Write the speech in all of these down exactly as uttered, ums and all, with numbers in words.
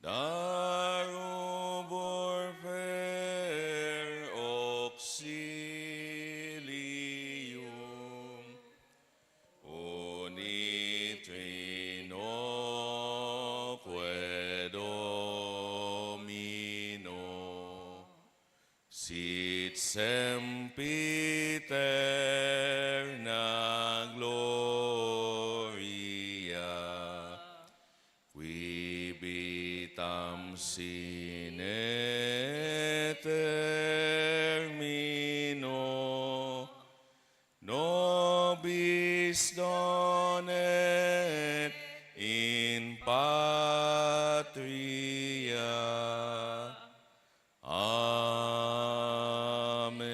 Darubor per auxilium, unitrinoque Domino, sit sempiterna gloria, quibitam sine termino, nobis donet in patria. Amen.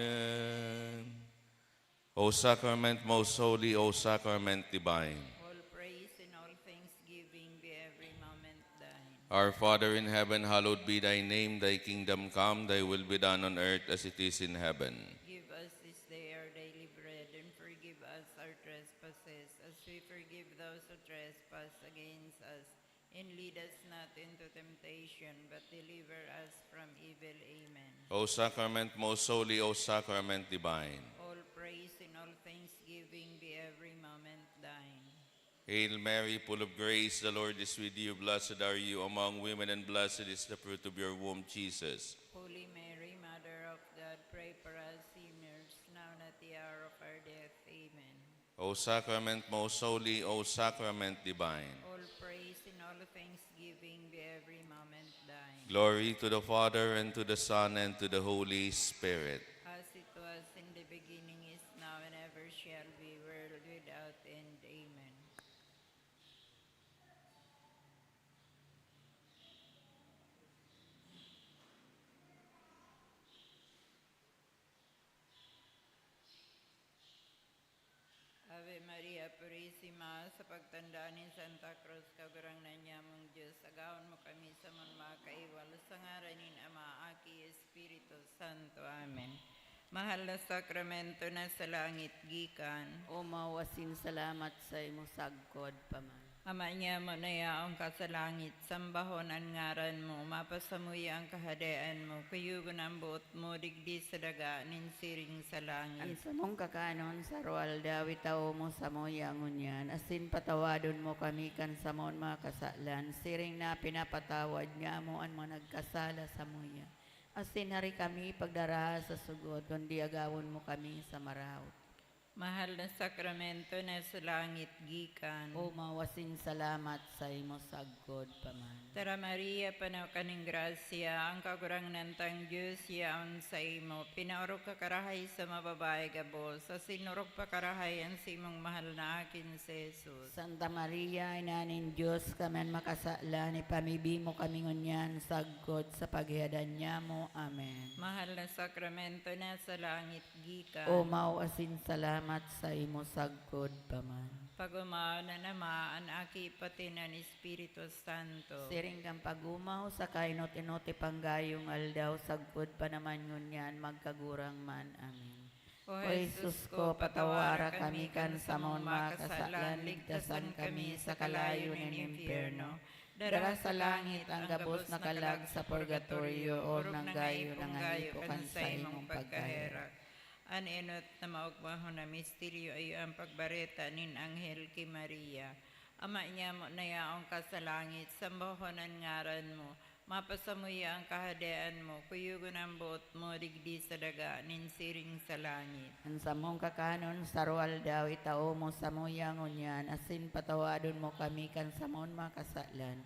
O sacrament most holy, O sacrament divine. All praise and all thanksgiving be every moment thine. Our Father in heaven, hallowed be thy name. Thy kingdom come, thy will be done on earth as it is in heaven. Give us this day our daily bread, and forgive us our trespasses, as we forgive those who trespass against us. And lead us not into temptation, but deliver us from evil. Amen. O sacrament most holy, O sacrament divine. All praise and all thanksgiving be every moment thine. Hail Mary, full of grace, the Lord is with you. Blessed are you among women, and blessed is the fruit of your womb, Jesus. Holy Mary, Mother of God, pray for us sinners, now and at the hour of our death. Amen. O sacrament most holy, O sacrament divine. All praise and all thanksgiving be every moment thine. Glory to the Father, and to the Son, and to the Holy Spirit. As it was in the beginning, is now, and ever shall be, world without end. Amen. Ave Maria Purisima, sa pagtanda nin Santa Cruz, Kagurangnan nyamong Dios, agawon mo kami sa mga makaiwal, sa ngaran nin Ama, Aki, Espiritu Santo. Amen. Mahal na sakramento na sa langit gikan. O mawasin salamat sa imo sagkod pa man. Ama nyamo na yaon ka sa langit, sambahon an ngaran mo, mapasamuya an kahadean mo, kuyogon an boot mo digdi sa daga nin siring sa langit. An samong kakanon sa aroaldaw itao mo samuya ngunyan, asin patawadon mo kami kan samon mga kasalan, siring na pinapatawad nyamo an mga nagkasala samuya. Asin hari kami pagdaraha sa sugot, kundi agawon mo kami sa maraot. Mahal na sakramento na sa langit gikan. O mawasin salamat sa imo sagkod pa man. Tara Maria, pano ka nin grasya, ang Kagurangnan tang Dios yaon saimo. Pinaorog ka karahay sa mga babayi gabos, asin orog pa karahay an simong mahal na aki si Jesus. Santa Maria, Ina nin Dios, kami an makasalan, ipamibi mo kami ngunyan sagkod sa paghihadan nyamo. Amen. Mahal na sakramento na sa langit gikan. O mawasin salamat sa imo sagkod pa man. Pag-omaw na naman an Aki, pati na an Espiritu Santo. Siring kan pag-omaw sa kainot-inot ipang gayong aldaw, sagkod pa naman ngunyan, magkagurang man. Amen. O Jesus ko, patawara kami kan samong mga kasalan, ligtasan kami sa kalayo nin impyerno. Dara sa langit ang gabos na kalag sa purgatorio, orog na gayo nangayo kan saimong pagkaherak. An enot na maogmahon na misteryo iyo an pagbareta nin anghel ki Maria. Ama nyamo na yaon ka sa langit, sambahon an ngaran mo, mapasamuya an kahadean mo, kuyogon an boot mo digdi sa daga nin siring sa langit. An samong kakanon sa aroaldaw itao mo samuya ngunyan, asin patawadon mo kami kan samon mga kasalan,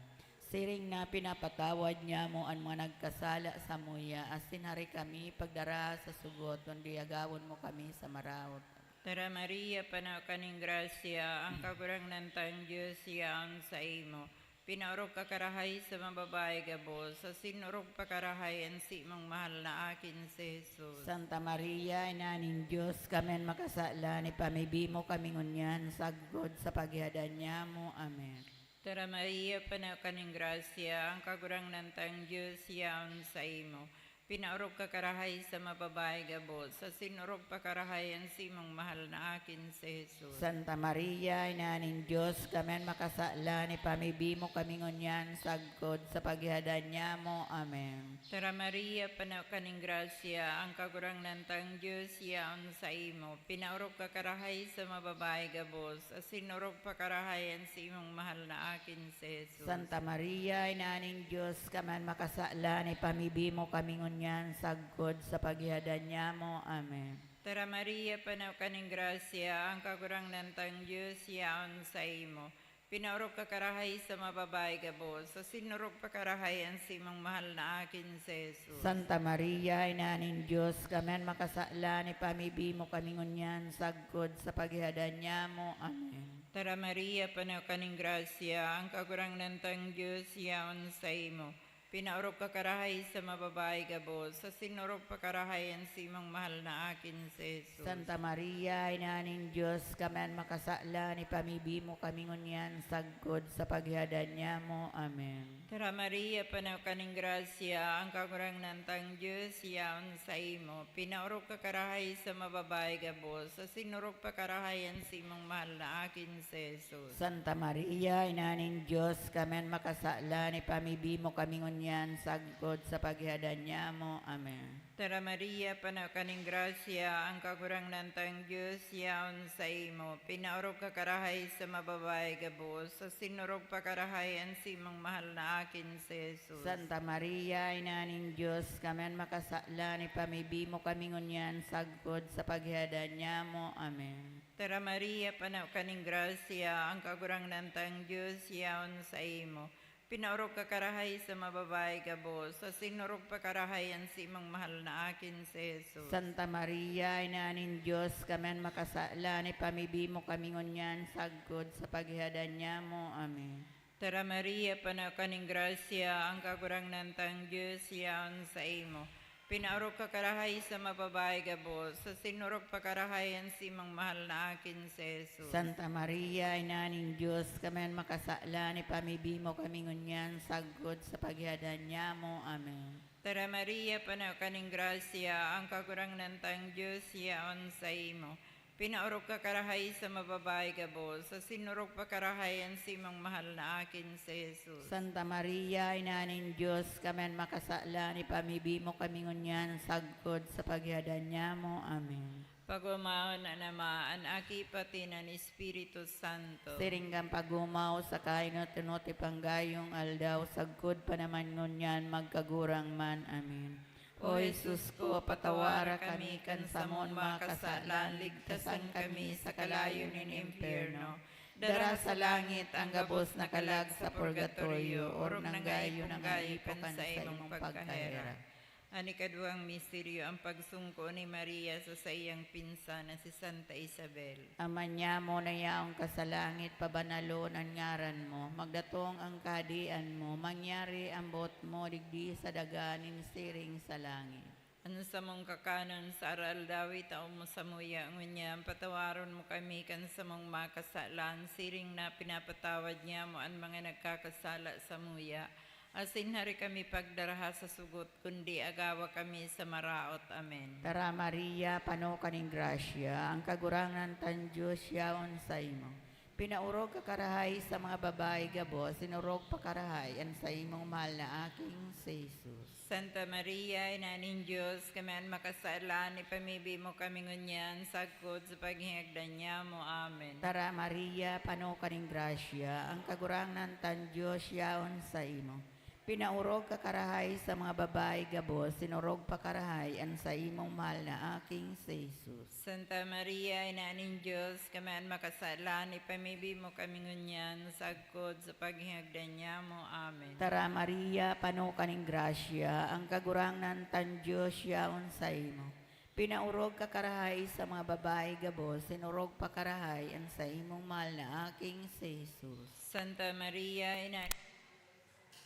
siring na pinapatawad nyamo an mga nagkasala samuya, asin hari kami pagdaraha sa sugot, kundi agawon mo kami sa maraot. Tara Maria, pano ka nin grasya, ang Kagurangnan tang Dios yaon saimo. Pinaorog ka karahay sa mga babayi gabos, asin orog pa karahay an simong mahal na aki si Jesus. Santa Maria, Ina nin Dios, kami an makasalan, ipamibi mo kami ngunyan sagkod sa paghihadan nyamo. Amen. Tara Maria, pano ka nin grasya, ang Kagurangnan tang Dios yaon saimo. Pinaorog ka karahay sa mababae gabos, asin orog pa karahay an simong mahal na akin si Jesus. Santa Maria, Ina nin Dios, kami an makasalan, ipamibi mo kami ngunyan sagkod sa paghihadan nyamo. Amen. Tara Maria, pano ka nin grasya, ang Kagurangnan tang Dios yaon saimo. Pinaorog ka karahay sa mababae gabos, asin orog pa karahay an simong mahal na akin si Jesus. Santa Maria, Ina nin Dios, kami an makasalan, ipamibi mo kami ngunyan sagkod sa paghihadan nyamo. Amen. Tara Maria, pano ka nin grasya, ang Kagurangnan tang Dios yaon saimo. Pinaorog ka karahay sa mababae gabos, asin orog pa karahay an simong mahal na akin si Jesus. Santa Maria, Ina nin Dios, kami an makasalan, ipamibi mo kami ngunyan sagkod sa paghihadan nyamo. Amen. Tara Maria, pano ka nin grasya, ang Kagurangnan tang Dios yaon saimo. Pinaorog ka karahay sa mababae gabos, asin orog pa karahay an simong mahal na akin si Jesus. Santa Maria, Ina nin Dios, kami an makasalan, ipamibi mo kami ngunyan sagkod sa paghihadan nyamo. Amen. Tara Maria, pano ka nin grasya, ang Kagurangnan tang Dios yaon saimo. Pinaorog ka karahay sa mababae gabos, asin orog pa karahay an simong mahal na akin si Jesus. Santa Maria, Ina nin Dios, kami an makasalan, ipamibi mo kami ngunyan sagkod sa paghihadan nyamo. Amen. Tara Maria, pano ka nin grasya, ang Kagurangnan tang Dios yaon saimo. Pinaorog ka karahay sa mababae gabos, asin orog pa karahay an simong mahal na akin si Jesus. Santa Maria, Ina nin Dios, kami an makasalan, ipamibi mo kami ngunyan sagkod sa paghihadan nyamo. Amen. Tara Maria, pano ka nin grasya, ang Kagurangnan tang Dios yaon saimo. Pinaorog ka karahay sa mababae gabos, asin orog pa karahay an simong mahal na akin si Jesus. Santa Maria, Ina nin Dios, kami an makasalan, ipamibi mo kami ngunyan sagkod sa paghihadan nyamo. Amen. Tara Maria, pano ka nin grasya, ang Kagurangnan tang Dios yaon saimo. Pinaorog ka karahay sa mababae gabos, asin orog pa karahay an simong mahal na akin si Jesus. Santa Maria, Ina nin Dios, kami an makasalan, ipamibi mo kami ngunyan sagkod sa paghihadan nyamo. Amen. Tara Maria, pano ka nin grasya, ang Kagurangnan tang Dios yaon saimo. Pinaorog ka karahay sa mababae gabos, asin orog pa karahay an simong mahal na akin si Jesus. Santa Maria, Ina nin Dios, kami an makasalan, ipamibi mo kami ngunyan sagkod sa paghihadan nyamo. Amen. Pag-omawon an Ama, an Aki, pati an Espiritu Santo. Siring kan pag-omaw sa kainot-inot ipanggayong aldaw, sagkod pa naman ngunyan, magkagurang man. Amen. O Jesus ko, patawara kami kan samon mga kasalan, ligtasan kami sa kalayo nin impyerno. Dara sa langit an gabos na kalag sa purgatorio, orog nang gayo nangaipo kan saimong pagkaherak. An ikaduwang misteryo, an pagsungko ni Maria sa saiyang pinsan na si Santa Isabel. Ama nyamo na yaon ka sa langit, pabanalon an ngaran mo. Magdatong an kahadean mo. Mangyari an boot mo digdi sa daga nin siring sa langit. An samong kakanon sa aroaldaw itao mo samuya ngunyan. Patawaron mo kami kan samong mga kasalan, siring na pinapatawad nyamo an mga nagkakasala samuya. Asin hari kami pagdaraha sa sugot, kundi agawa kami sa maraot. Amen. Tara, Maria, pano ka nin grasya, ang Kagurangnan tang Dios yaon saimo. Pinaorog ka karahay sa mga babayi gabos, sinorog pa karahay an saimong mahal na Aking si Jesus. Santa Maria, Ina nin Dios, kami an makasalan, ipamibi mo kami ngunyan, sagkod sa paghingagdan nyamo. Amen. Tara, Maria, pano ka nin grasya, ang Kagurangnan tang Dios yaon saimo. Pinaorog ka karahay sa mga babayi gabos, sinorog pa karahay an saimong mahal na Aking si Jesus. Santa Maria, Ina nin Dios, kami an makasalan, ipamibi mo kami ngunyan, sagkod sa paghingagdan nyamo. Amen. Tara, Maria, pano ka nin grasya, ang Kagurangnan tang Dios yaon saimo. Pinaorog ka karahay sa mga babayi gabos, sinorog pa karahay an saimong mahal na Aking si Jesus. Santa Maria, Ina,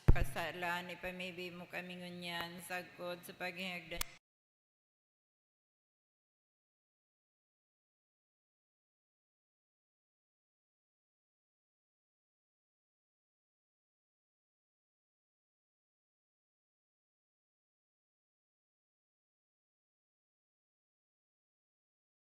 kasalan, ipamibi mo kami ngunyan, sagkod sa paghingagdan.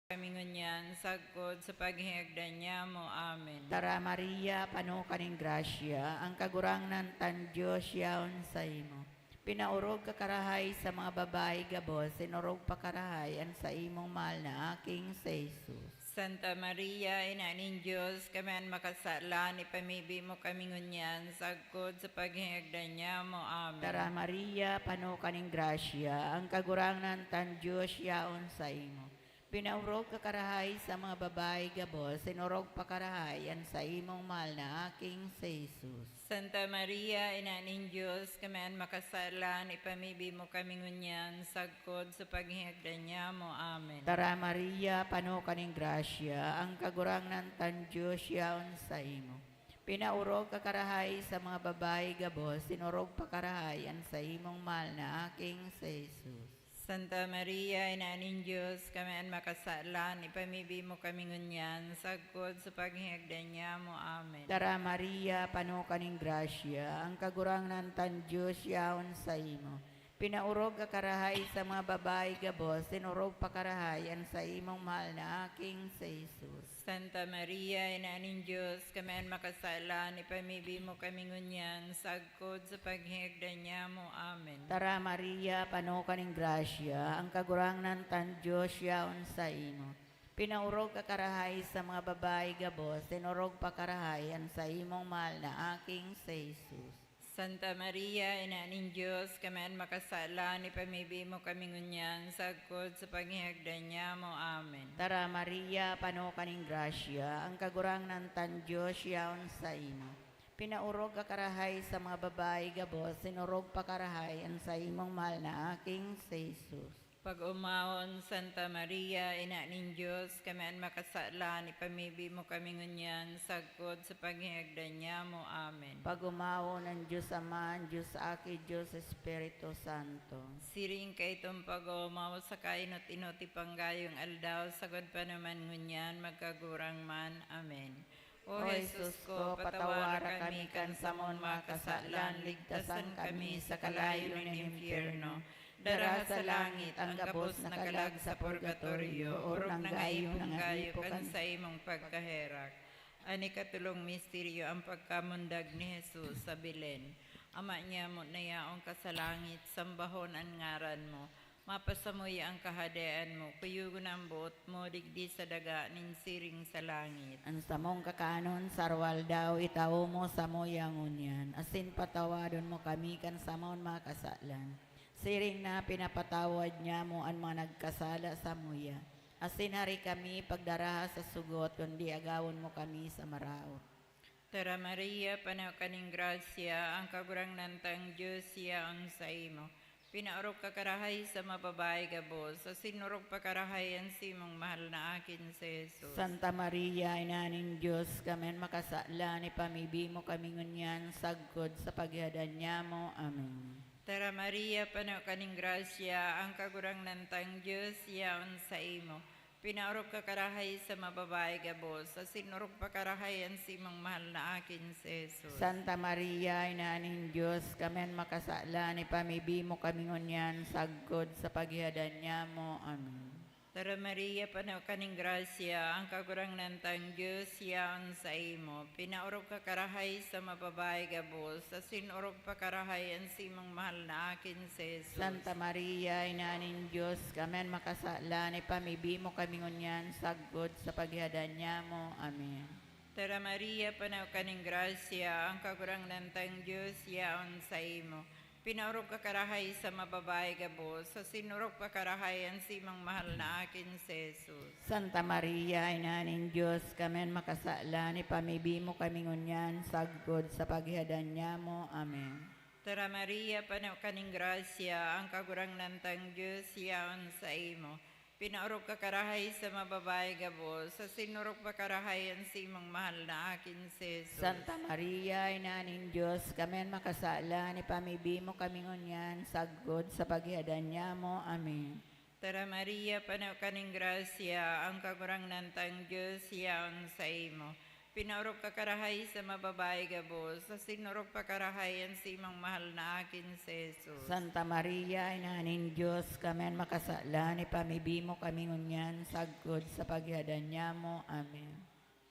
kami ngunyan, sagkod sa paghingagdan niya mo. Amen. Tara, Maria, pano ka ning grasya, ang Kagurangnan tan Dios yaon saimo. Pinaorog ka karahay sa mga babayi gabos, sinorog pa karahay an saimong mahal na aking si Jesus. Santa Maria, Ina nin Dios, kami an makasalan, ipamibi mo kami ngunyan, sagkod sa paghingagdan niya mo. Amen. Tara, Maria, pano ka ning grasya, ang Kagurangnan tan Dios yaon saimo. Pinaorog ka karahay sa mga babayi gabos, sinorog pa karahay an saimong mahal na aking si Jesus. Santa Maria, Ina nin Dios, kami an makasalan, ipamibi mo kami ngunyan, sagkod sa paghingagdan niya mo. Amen. Tara, Maria, pano ka ning grasya, ang Kagurangnan tan Dios yaon saimo. Pinaorog ka karahay sa mga babayi gabos, sinorog pa karahay an saimong mahal na aking si Jesus. Santa Maria, Ina nin Dios, kami an makasalan, ipamibi mo kami ngunyan, sagkod sa paghingagdan niya mo. Amen. Tara, Maria, pano ka ning grasya, ang Kagurangnan tan Dios yaon saimo. Pinaorog ka karahay sa mga babayi gabos, sinorog pa karahay an saimong mahal na aking si Jesus. Santa Maria, Ina nin Dios, kami an makasalan, ipamibi mo kami ngunyan, sagkod sa paghingagdan niya mo. Amen. Tara, Maria, pano ka ning grasya, ang Kagurangnan tan Dios yaon saimo. Pinaorog ka karahay sa mga babayi gabos, sinorog pa karahay an saimong mahal na aking si Jesus. Santa Maria, Ina nin Dios, kami an makasalan, ipamibi mo kami ngunyan, sagkod sa paghingagdan niya mo. Amen. Tara, Maria, pano ka ning grasya, ang Kagurangnan tan Dios yaon saimo. Pinaorog ka karahay sa mga babayi gabos, sinorog pa karahay an saimong mahal na aking si Jesus. Pag-omawon, Santa Maria, Ina nin Dios, kami an makasalan, ipamibi mo kami ngunyan, sagkod sa paghingagdan niya mo. Amen. Pag-omawon an Dios Ama, an Dios Aki, Dios Espiritu Santo. Siring kaitong pag-oomaw sa kainot-inot ipanggayong aldaw, sagkod pa naman ngunyan, magkagurang man. Amen. O Jesus ko, patawara kami kan samon mga kasalan, ligtasan kami sa kalayo nin impyerno. Daraha sa langit ang gabos na kalag sa purgatorio, orog na gayo, na gayo kan saimong pagkaherak. An ikatolong misteryo, ang pagkamundag ni Jesus sa Belen. Ama niamo na yaon ka sa langit, sambahon an ngaran mo. Mapasamuya an Kahadean mo, kuyogon an boot mo digdi sa daga nin siring sa langit. An samong kakanon sa arwaldaw itao mo samuya ngunyan, asin patawadon mo kami kan samon mga kasalan, siring na pinapatawad nyamo an mga nagkasala samuya. Asin hari kami pagdaraha sa sugot, kundi agawon mo kami sa maraot. Tara, Maria, pano ka nin grasya, ang Kagurangnan tang Dios yaon saimo. Pinaorog ka karahay sa mga babayi gabos, asin orog pa karahay an simong mahal na akin si Jesus. Santa Maria, Ina nin Dios, kami an makasalan, ipamibi mo kami ngunyan sagkod sa paghihadan nyamo. Amen. Tara, Maria, pano ka nin grasya, ang Kagurangnan tang Dios yaon saimo. Pinaorog ka karahay sa mga babayi gabos, asin orog pa karahay an simong mahal na akin si Jesus. Santa Maria, Ina nin Dios, kami an makasalan, ipamibi mo kami ngunyan sagkod sa paghihadan nyamo. Amen. Tara, Maria, pano ka nin grasya, ang Kagurangnan tang Dios yaon saimo. Pinaorog ka karahay sa mga babayi gabos, asin orog pa karahay an simong mahal na akin si Jesus. Santa Maria, Ina nin Dios, kami an makasalan, ipamibi mo kami ngunyan sagkod sa paghihadan nyamo. Amen. Tara, Maria, pano ka nin grasya, ang Kagurangnan tang Dios yaon saimo. Pinaorog ka karahay sa mga babayi gabos, asin orog pa karahay an simong mahal na akin si Jesus. Santa Maria, Ina nin Dios, kami an makasalan, ipamibi mo kami ngunyan sagkod sa paghihadan nyamo. Amen. Tara, Maria, pano ka nin grasya, ang Kagurangnan tang Dios yaon saimo. Pinaorog ka karahay sa mga babayi gabos, asin orog pa karahay an simong mahal na akin si Jesus. Santa Maria, Ina nin Dios, kami an makasalan, ipamibi mo kami ngunyan sagkod sa paghihadan nyamo. Amen. Tara, Maria, pano ka nin grasya, ang Kagurangnan tang Dios yaon saimo. Pinaorog ka karahay sa mga babayi gabos, asin orog pa karahay an saimong mahal na akin si Jesus. Santa Maria, Ina nin Dios, kami an makasalan, ipamibi mo kami ngunyan sagkod sa paghihadan nyamo. Amen.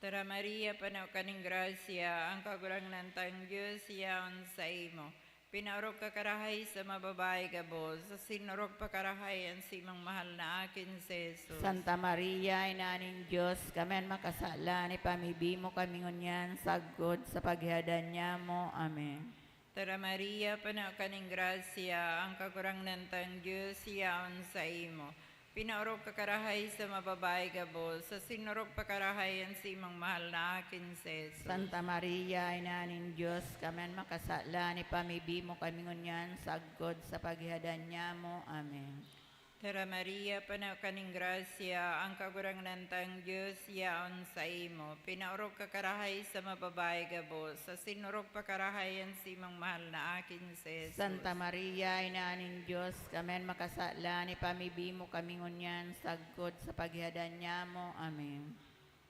Tara Maria, pano ka nin grasya, ang Kagurangnan tang Dios yaon saimo. Pinaorog ka karahay sa mga babayi gabos, asin orog pa karahay an saimong mahal na akin si Jesus. Santa Maria, Ina nin Dios, kami an makasalan, ipamibi mo kami ngunyan sagkod sa paghihadan nyamo. Amen. Tara Maria, pano ka nin grasya, ang Kagurangnan tang Dios yaon saimo. Pinaorog ka karahay sa mga babayi gabos, asin orog pa karahay an saimong mahal na akin si Jesus. Santa Maria, Ina nin Dios, kami an makasalan, ipamibi mo kami ngunyan sagkod sa paghihadan nyamo. Amen. Tara Maria, pano ka nin grasya, ang Kagurangnan tang Dios yaon saimo. Pinaorog ka karahay sa mga babayi gabos, asin orog pa karahay an saimong mahal na akin si Jesus. Santa Maria, Ina nin Dios, kami an makasalan, ipamibi mo kami ngunyan sagkod sa paghihadan nyamo. Amen.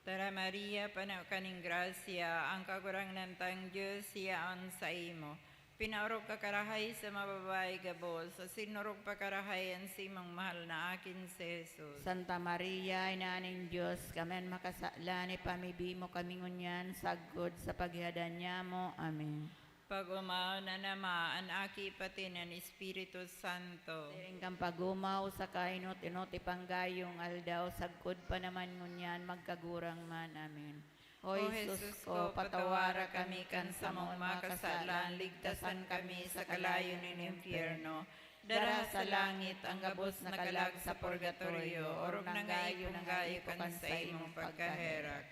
Tara Maria, pano ka nin grasya, ang Kagurangnan tang Dios yaon saimo. Pinaorog ka karahay sa mga babayi gabos, asin orog pa karahay an saimong mahal na akin si Jesus. Santa Maria, Ina nin Dios, kami an makasalan, ipamibi mo kami ngunyan sagkod sa paghihadan nyamo. Amen. Pag-omaw na Ama, an Aki, pati an Espiritu Santo. Siring kan pag-omaw, saka inot-inot ipang gayong aldaw, sagkod pa naman ngunyan, magkagurang man. Amen. O Jesus ko, patawara kami kan samong mga kasalan, ligtasan kami sa kalayo nin impyerno. Dara sa langit ang gabos na kalag sa purgatorio, orog na gayo na gayo kan saimong pagkaherak.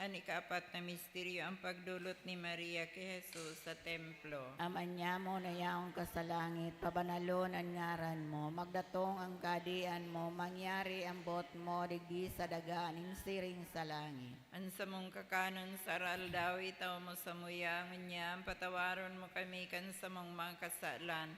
An ikaapat na misteryo, ang pagdolot ni Maria ki Jesus sa templo. Ama nyamo na yaon ka sa langit, pabanalon an ngaran mo, magdatong ang kahadean mo, mangyari ang boot mo digdi sa daga nin siring sa langit. An samong kakanon sa araldaw, itao mo samuya ngunyan, patawaron mo kami kan samong mga kasalan,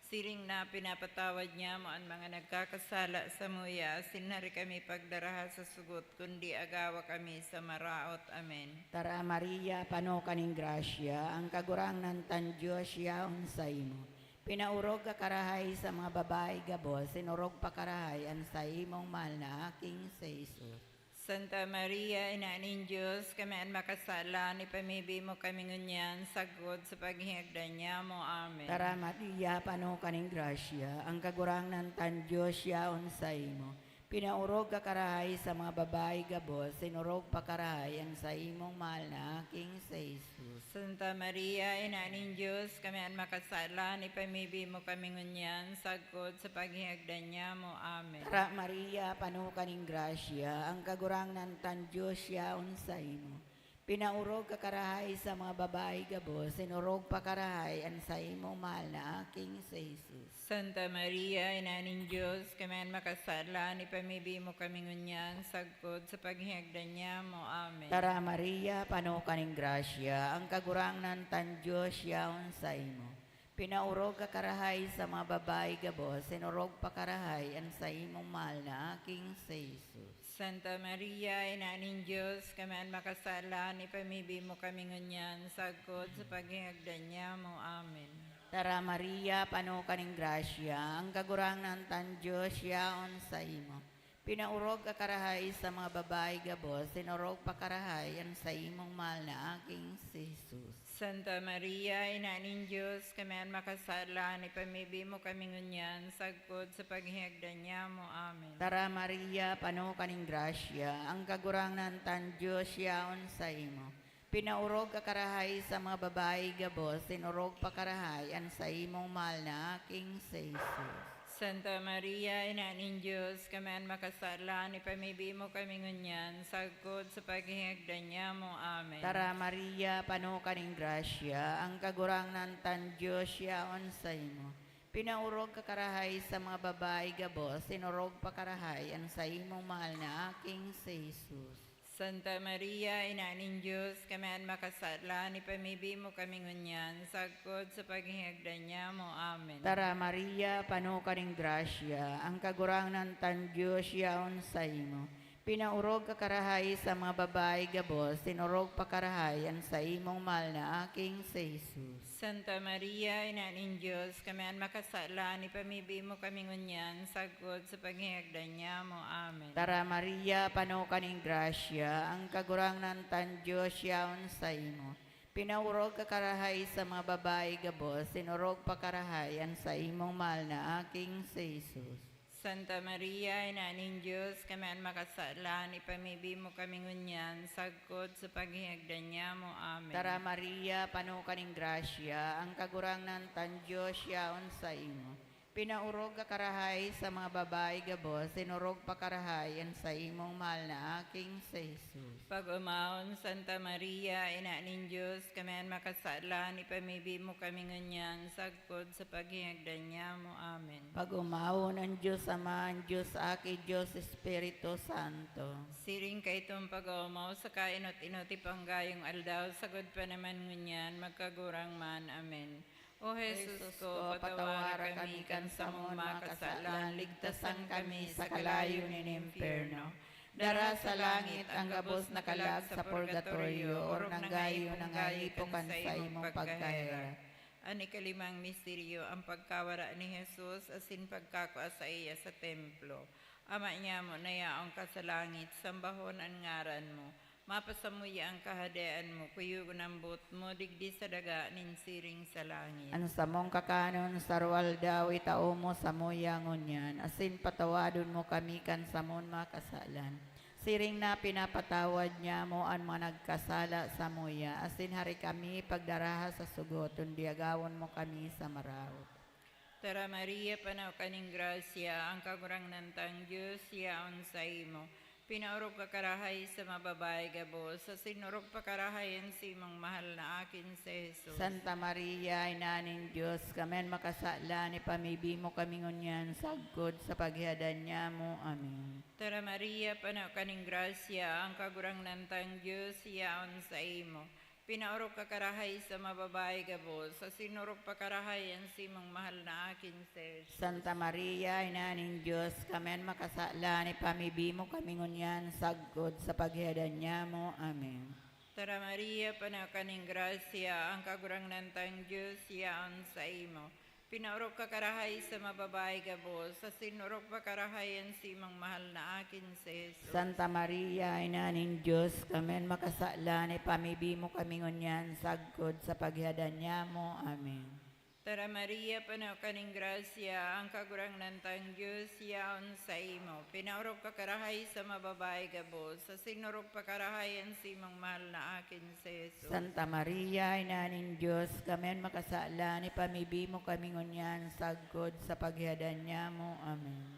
siring na pinapatawad nyamo an mga nagkakasala samuya, asin hari kami pagdaraha sa sugot, kundi agawa kami sa maraot. Amen. Tara Maria, pano ka nin grasya, ang Kagurangnan tan Dios yaon saimo. Pinaorog ka karahay sa mga babayi gabos, asin orog pa karahay an saimong mahal na aking si Jesus. Santa Maria, Ina nin Dios, kami an makasalan, ipamibi mo kami ngunyan, sagkod sa paghingagdan nyamo. Amen. Tara Maria, pano ka nin grasya, ang Kagurangnan tan Dios yaon saimo. Pinaorog ka karahay sa mga babayi gabos, asin orog pa karahay an saimong mahal na aking si Jesus. Santa Maria, Ina nin Dios, kami an makasalan, ipamibi mo kami ngunyan, sagkod sa paghingagdan nyamo. Amen. Tara Maria, pano ka nin grasya, ang Kagurangnan tan Dios yaon saimo. Pinaorog ka karahay sa mga babayi gabos, asin orog pa karahay an saimong mahal na aking si Jesus. Santa Maria, Ina nin Dios, kami an makasalan, ipamibi mo kami ngunyan, sagkod sa paghingagdan nyamo. Amen. Tara Maria, pano ka nin grasya, ang Kagurangnan tan Dios yaon saimo. Pinaorog ka karahay sa mga babayi gabos, asin orog pa karahay an saimong mahal na aking si Jesus. Santa Maria, Ina nin Dios, kami an makasalan, ipamibi mo kami ngunyan, sagkod sa paghingagdan nyamo. Amen. Tara Maria, pano ka nin grasya, ang Kagurangnan tan Dios yaon saimo. Pinaorog ka karahay sa mga babayi gabos, asin orog pa karahay an saimong mahal na aking si Jesus. Santa Maria, Ina nin Dios, kami an makasalan, ipamibi mo kami ngunyan, sagkod sa paghingagdan nyamo. Amen. Tara Maria, pano ka nin grasya, ang Kagurangnan tan Dios yaon saimo. Pinaorog ka karahay sa mga babayi gabos, asin orog pa karahay an saimong mahal na aking si Jesus. Santa Maria, Ina nin Dios, kami an makasalan, ipamibi mo kami ngunyan, sagkod sa paghingagdan nyamo. Amen. Tara Maria, pano ka nin grasya, ang Kagurangnan tan Dios yaon saimo. Pinaorog ka karahay sa mga babayi gabos, asin orog pa karahay an saimong mahal na aking si Jesus. Santa Maria, Ina nin Dios, kami an makasalan, ipamibi mo kami ngunyan, sagkod sa paghingagdan nyamo. Amen. Tara Maria, pano ka nin grasya, ang Kagurangnan tan Dios yaon saimo. Pinaorog ka karahay sa mga babayi gabos, sinorog pa karahay an saimong mahal na aking si Jesus. Santa Maria, Ina nin Dios, kami an makasalan, ipamibi mo kami ngunyan, sagkod sa paghihagdan niamo. Amen. Tara, Maria, pano ka nin grasya, ang Kagurangnan tang Dios yaon saimo. Pinaorog ka karahay sa mga babayi gabos, sinorog pa karahay an saimong mahal na aking si Jesus. Santa Maria, Ina nin Dios, kami an makasalan, ipamibi mo kami ngunyan, sagkod sa paghihagdan niamo. Amen. Tara, Maria, pano ka nin grasya, ang Kagurangnan tang Dios yaon saimo. Pinaorog ka karahay sa mga babayi gabos, sinorog pa karahay an saimong mahal na aking si Jesus. Pag-omawon, Santa Maria, Ina nin Dios, kami an makasalan, ipamibi mo kami ngunyan, sagkod sa paghihagdan niamo. Amen. Pag-omawon an Dios Ama, an Dios Aki, Dios Espiritu Santo. Siring kaitong pag-oomaw sa kainot-inot ipanggayong aldaw, sagkod pa naman ngunyan, magkagurang man. Amen. O Jesus ko, patawara kami kan samong mga kasalan, ligtasan kami sa kalayo nin impyerno. Dara sa langit ang gabos na kalag sa purgatorio, orog na ngani nangahipo kan saimong pagkaherak. An ikalimang misteryo, ang pagkawara ni Jesus asin pagkakua saiya sa templo. Ama niamo na yaon ka sa langit, sambahon an ngaran mo. Mapasamuya an Kahadean mo, kuyogon an boot mo digdi sa daga nin siring sa langit. An samong kakanon sa aroaldaw itao mo samuya ngunyan, asin patawadon mo kami kan samong mga kasalan, siring na pinapatawad niamo an mga nagkasala samuya, asin hari kami pagdaraha sa sugot, kundi agawon mo kami sa maraot. Tara, Maria, pano ka nin grasya, ang Kagurangnan tang Dios yaon saimo. Pinaorog ka karahay sa mga babayi gabos, asin orog pa karahay an saimong mahal na akin si Jesus. Santa Maria, Ina nin Dios, kami an makasalan, ipamibi mo kami ngunyan sagkod sa paghihadan niamo. Amen. Tara, Maria, pano ka nin grasya, ang Kagurangnan tang Dios yaon saimo. Pinaorog ka karahay sa mga babayi gabos, asin orog pa karahay an saimong mahal na akin si Jesus. Santa Maria, Ina nin Dios, kami an makasalan, ipamibi mo kami ngunyan sagkod sa paghihadan niamo. Amen. Tara, Maria, pano ka nin grasya, ang Kagurangnan tang Dios yaon saimo. Pinaorog ka karahay sa mga babayi gabos, asin orog pa karahay an saimong mahal na akin si Jesus. Santa Maria, Ina nin Dios, kami an makasalan, ipamibi mo kami ngunyan sagkod sa paghihadan niamo. Amen. Tara, Maria, pano ka nin grasya, ang Kagurangnan tang Dios yaon saimo. Pinaorog ka karahay sa mga babayi gabos, asin orog pa karahay an saimong mahal na akin si Jesus. Santa Maria, Ina nin Dios, kami an makasalan, ipamibi mo kami ngunyan sagkod sa paghihadan niamo. Amen.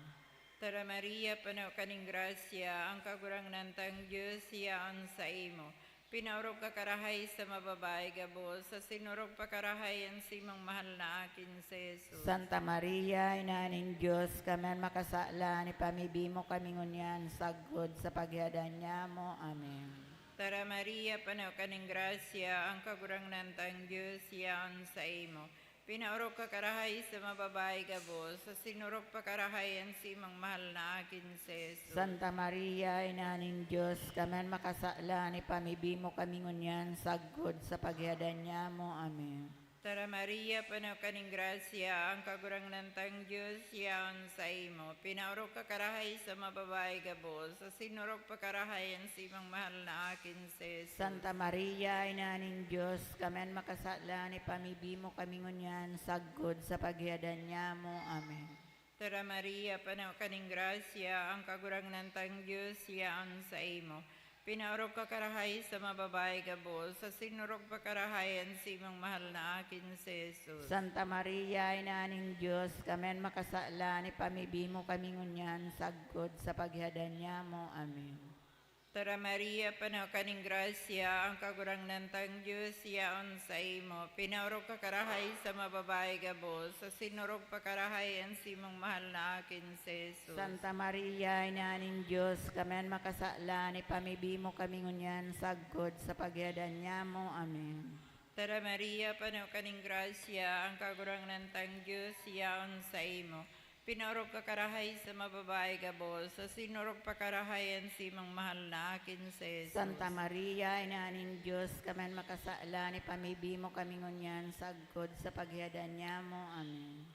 Tara, Maria, pano ka nin grasya, ang Kagurangnan tang Dios yaon saimo. Pinaorog ka karahay sa mga babayi gabos, asin orog pa karahay an saimong mahal na akin si Jesus. Santa Maria, Ina nin Dios, kami an makasalan, ipamibi mo kami ngunyan sagkod sa paghihadan niamo. Amen. Tara, Maria, pano ka nin grasya, ang Kagurangnan tang Dios yaon saimo. Pinaorog ka karahay sa mga babayi gabos, asin orog pa karahay an saimong mahal na akin si Jesus. Santa Maria, Ina nin Dios, kami an makasalan, ipamibi mo kami ngunyan sagkod sa paghihadan niamo. Amen. Tara, Maria, pano ka nin grasya, ang Kagurangnan tang Dios yaon saimo. Pinaorog ka karahay sa mga babayi gabos, asin orog pa karahay an saimong mahal na akin si Jesus. Santa Maria, Ina nin Dios, kami an makasalan, ipamibi mo kami ngunyan sagkod sa paghihadan niamo. Amen. Tara, Maria, pano ka nin grasya, ang Kagurangnan tang Dios yaon saimo. Pinaorog ka karahay sa mga babayi gabos, asin orog pa karahay an saimong mahal na akin si Jesus. Santa Maria, Ina nin Dios, kami an makasalan, ipamibi mo kami ngunyan sagkod sa paghihadan niamo. Amen. Tara, Maria, pano ka nin grasya, ang Kagurangnan tang Dios yaon saimo. Pinaorog ka karahay sa mga babayi gabos, asin orog pa karahay an saimong mahal na akin si Jesus. Santa Maria, Ina nin Dios, kami an makasalan, ipamibi mo kami ngunyan sagkod sa paghihadan niamo. Amen. Tara, Maria, pano ka nin grasya, ang Kagurangnan tang Dios yaon saimo. Pinorog ka karahay sa mababae gabos, asin orog pa karahay an saimong mahal na akin si Jesus. Santa Maria, Ina nin Dios, kami an makasalan, ipamibi mo kami ngunyan sagkod sa paghiadan nyamo. Amen.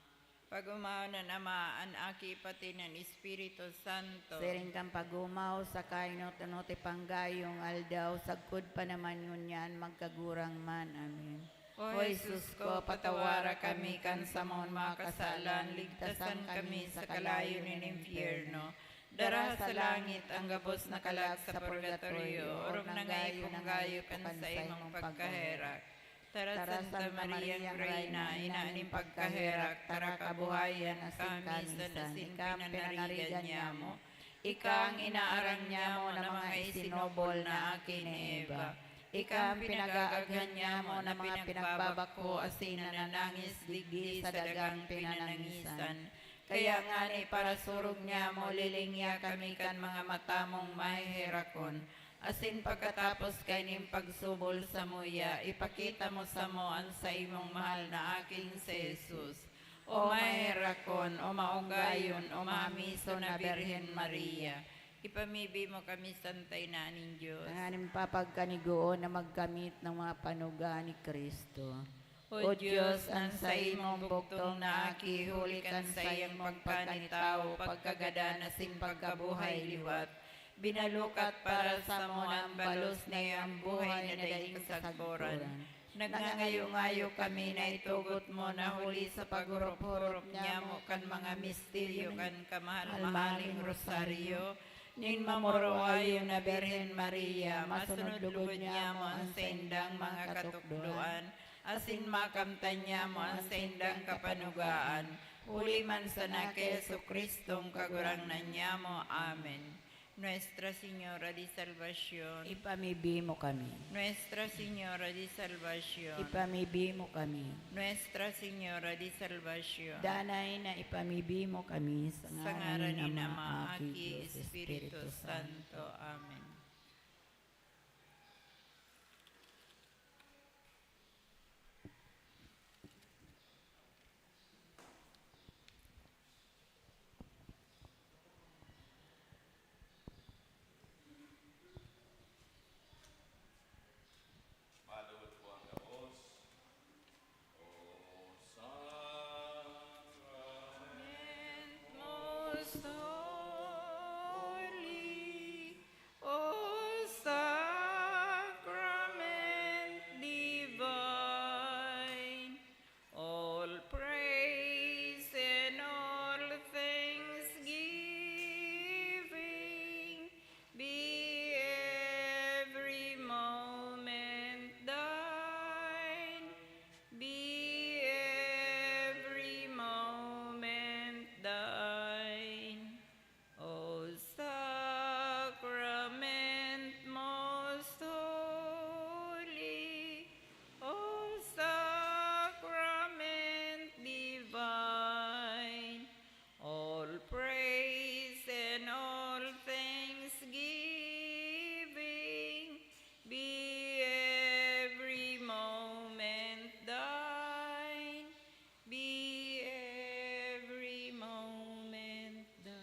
Pag-omawon an Ama, an Aki, pati an Espiritu Santo. Siring kan pag-omaw sa kainot-inot, ipanggayong aldaw, sagkod pa naman ngunyan, magkagurang man. Amen. O Jesus ko, patawara kami kan samong mga kasalan, ligtasan kami sa kalayo nin impyerno. Dara sa langit an gabos na kalag sa purgatorio, orog na ngayong panggayo kan saimong pagkaherak. Tara, Santa Mariang Reyna, Ina nin pagkaherak, tara kabuhayan asin kamisan asin pinanarigan nyamo. Ika an inaaram nyamo na mga isinobol na aki ni Eva. Ika an pinag-aaghan nyamo na mga pinagbabako asin nananangis digdi sa dagang pinanangisan. Kaya ngani, parasurog nyamo, lilingya kami kan mga mata mong maheherakon, asin pagkatapos kaining pagsubol samuya, ipakita mo samo an saimong mahal na aking si Jesus. O maherakon, o maonggayon, o mahamison na Birhen Maria, ipamibi mo kami, Santa Ina nin Dios, tanganing mapapagkanigoon na magkamit ng mga panuga ni Cristo. O Dios, an saimong bugtong na aki, huli kan saiyang pagkanitawo, pagkagadan asin pagkabuhay liwat, binalukat para samo na an balos na iyang buhay na daing sagboran. Nagngangayo-ngayo kami na itugot mo na huli sa paghurup-hurup nyamo kan mga misteryo kan kamahal-mahaling rosaryo nin mamoroayon na Birhen Maria, masunod lugod nyamo an saindang mga katukdoan, asin makamtan nyamo an saindang kapanugaan, huli man sana ki Jesu-Cristong Kagurangnan nyamo. Amen. Nuestra Señora de Salvacion, ipamibi mo kami. Nuestra Señora de Salvacion, ipamibi mo kami. Nuestra Señora de Salvacion, danay na ipamibi mo kami sa ngaran nin Ama, Aki, Espiritu Santo. Amen. Madungog po ang gabos. O Sacrament most holy, O Sacrament divine, all praise and all thanksgiving be every moment thine, be every moment thine. O Sacrament most holy, O Sacrament divine, all praise and all thanksgiving be every moment thine, be every moment thine.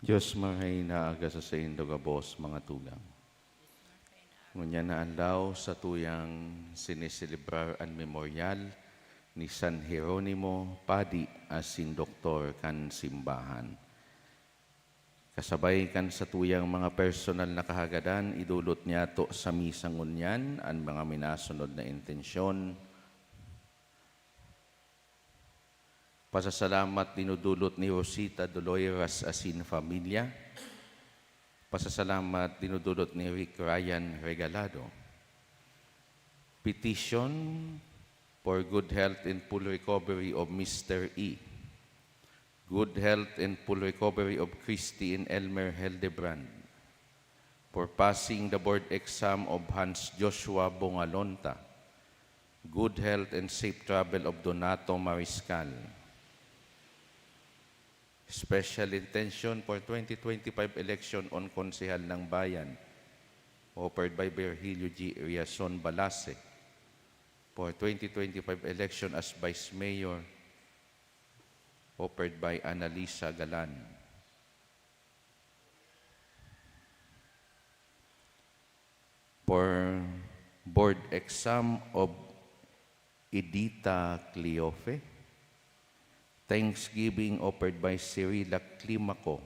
Dios marahay na aga sa saindo gabos, mga tugang. Ngunyan na aldaw, satuyang siniselebrar an memoryal ni San Jeronimo, padi asin doktor kan simbahan. Kasabay kan satuyang mga personal na kahagadan, idolot niyato sa misa ngunyan an mga minasunod na intensyon. Pasasalamat dinudulot ni Rosita Doloiras asin familya. Pasasalamat dinudulot ni Rick Ryan Regalado. Petition for good health and full recovery of Mister E. Good health and full recovery of Christy and Elmer Hildebrand. For passing the board exam of Hans Joshua Bongalonta. Good health and safe travel of Donato Mariscal. Special intention for twenty twenty-five election on Konsehal ng Bayan, offered by Virgilio G. Riason Balase. For twenty twenty-five election as Vice Mayor, offered by Annalisa Galan. For board exam of Edita Cleofe. Thanksgiving offered by Cirila Climaco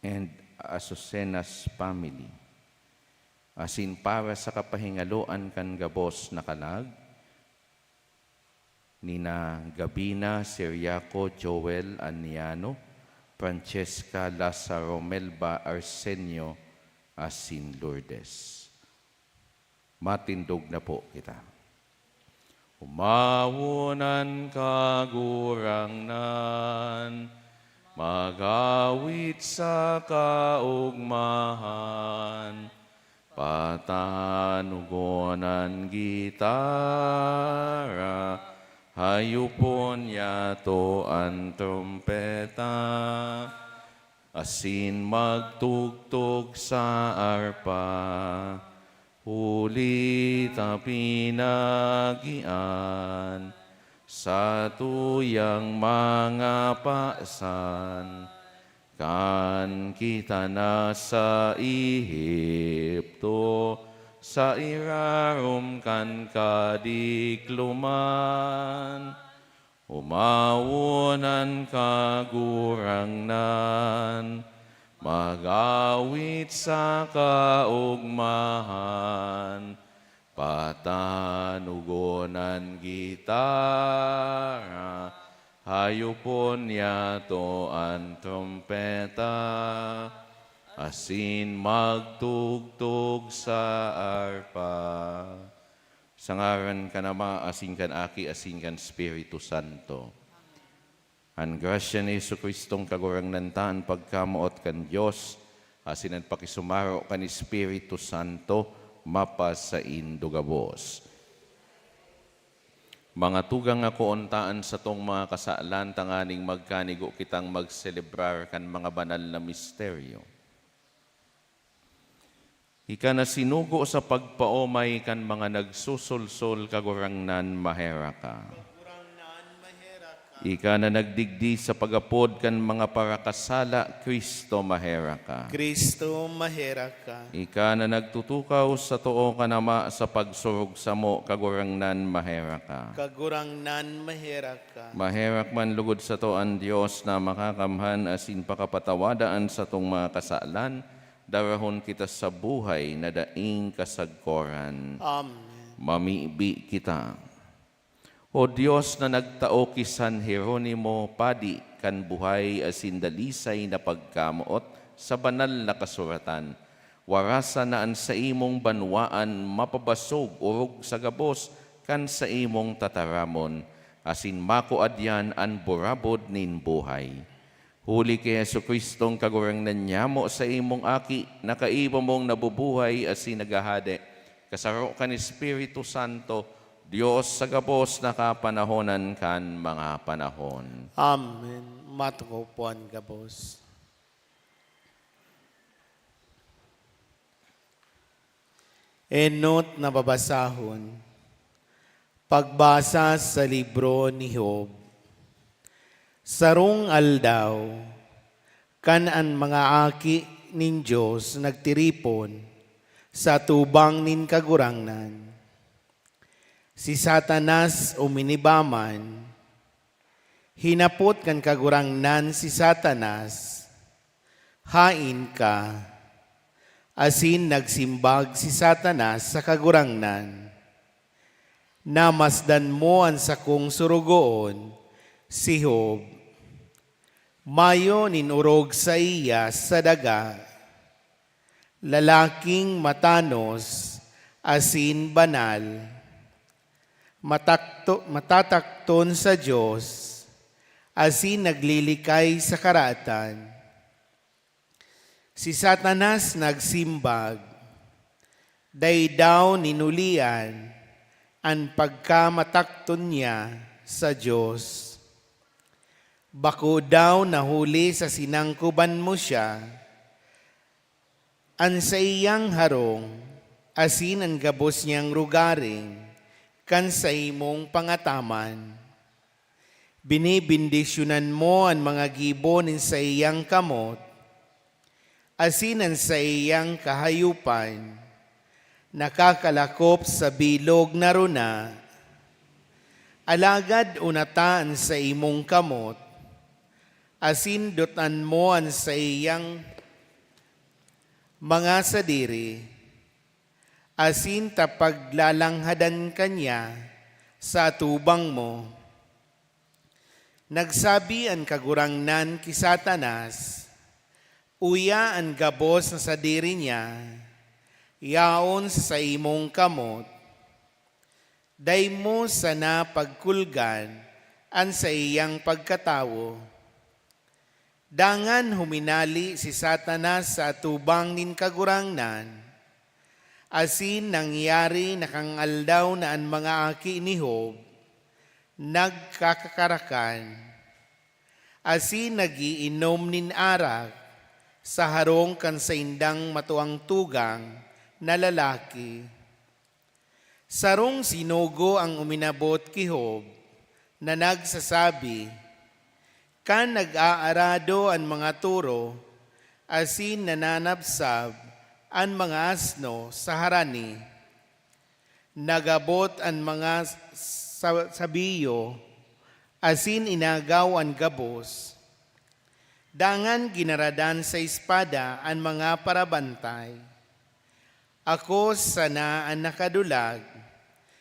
and Azucena's family. Asin para sa kapahingaloan kan gabos na kalag, nina Gabina Siriaco, Joel Aniano, Francesca Lazaro, Melba Arsenio, asin Lourdes. Matindog na po kita. Umawon an Kagurangnan, mag-awit sa kaogmahan, patanugon an gitara, hayopon niyato an trompeta, asin magtugtog sa arpa. Huli ta pinagian sa tuyang mga pasan, kan kita nasa Ehipto, sa irarom kan kadikloman. Umawon an Kagurangnan, mag-awit sa kaogmahan, patanugon an gitara, hayopon niyato an trompeta, asin magtugtog sa arpa. Sa ngaran kan Ama, asin kan Aki, asin kan Espiritu Santo. An grasya ni Jesu-Cristong Kagurangnan ta, an pagkamoot kan Dios, asin an pakisumaro kan Espiritu Santo, mapasaindo gabos. Mga tugang, akoon ta an satong mga kasalan tanganing magkanigo kitang magselebrar kan mga banal na misteryo. Ika na sinugo sa pagpaomay kan mga nagsusulsol, Kagurangnan, maherak ka. Kagurangnan, maherak ka. Ika na nagdigdi sa pag-apod kan mga parakasala, Cristo, maherak ka. Cristo, maherak ka. Ika na nagtutukaw sa too kan Ama sa pagsurog samo, Kagurangnan, maherak ka. Kagurangnan, maherak ka. Maherak man lugod sato an Dios na makakamhan asin pakapatawada an satong mga kasalan, darahon kita sa buhay na daing kasagkoran. Amen. Mamibi kita. O Dios na nagtao ki San Jeronimo, padi kan buhay asin dalisay na pagkamoot sa Banal na Kasuratan, warasan na an saimong banwaan mapabasog orog sa gabos kan saimong tataramon, asin makua diyan an burabod nin buhay. Huli ki Jesu-Cristong Kagurangnan nyamo, saimong Aki, na kaiba mong nabubuhay asin naghahade, kasaro kan Espiritu Santo, Dios sa gabos na kapanahonan kan mga panahon. Amen. Matukwa po an gabos. Enot na babasahon. Pagbasa sa libro ni Job. Sarong aldaw, kan an mga aki nin Dios nagtiripon sa atubang nin Kagurangnan, si Satanas uminiba man. Hinapot kan Kagurangnan si Satanas, "Haen ka?" Asin nagsimbag si Satanas sa Kagurangnan, "Namasdan mo an sakong sorogoon, Si Job, mayo nin orog saiya sa daga, lalaking matanos asin banal, matakto-, matatakton sa Dios, asin naglilikay sa karatan. Si Satanas nagsimbag, "Dai daw ninulian an pagkamatakton niya sa Dios. Bako daw nahuli sa sinangkoban mo siya, an saiyang harong asin an gabos niyang rogaring kan saimong pangataman. Binibendisyonan mo an mga gibo nin saiyang kamot, asin an saiyang kahayopan nakakalakop sa bilog na rona. Alagad unata an saimong kamot, asin dutan mo an saiyang mga sadiri, asin ta paglalanghadan ka niya sa atubang mo." Nagsabi an Kagurangnan ki Satanas, "Uya an gabos na sadiri niya, yaon sa saimong kamot. Dai mo sana pagkulgan an saiyang pagkatawo." Dangan huminali si Satanas sa atubang nin Kagurangnan, asin nangyari na kan aldaw na an mga aki ni Job nagkakakarakan, asin nag-iinom nin arak sa harong kan saindang matuang tugang na lalaki. Sarong sinugo ang uminabot ki Job, na nagsasabi, "Kan nag-aarado an mga toro, asin nananabsab an mga asno sa harani, nagabot an mga sa-, sabiyo, asin inagaw an gabos, dangan ginaradan sa espada an mga parabantay. Ako sana an nakadulag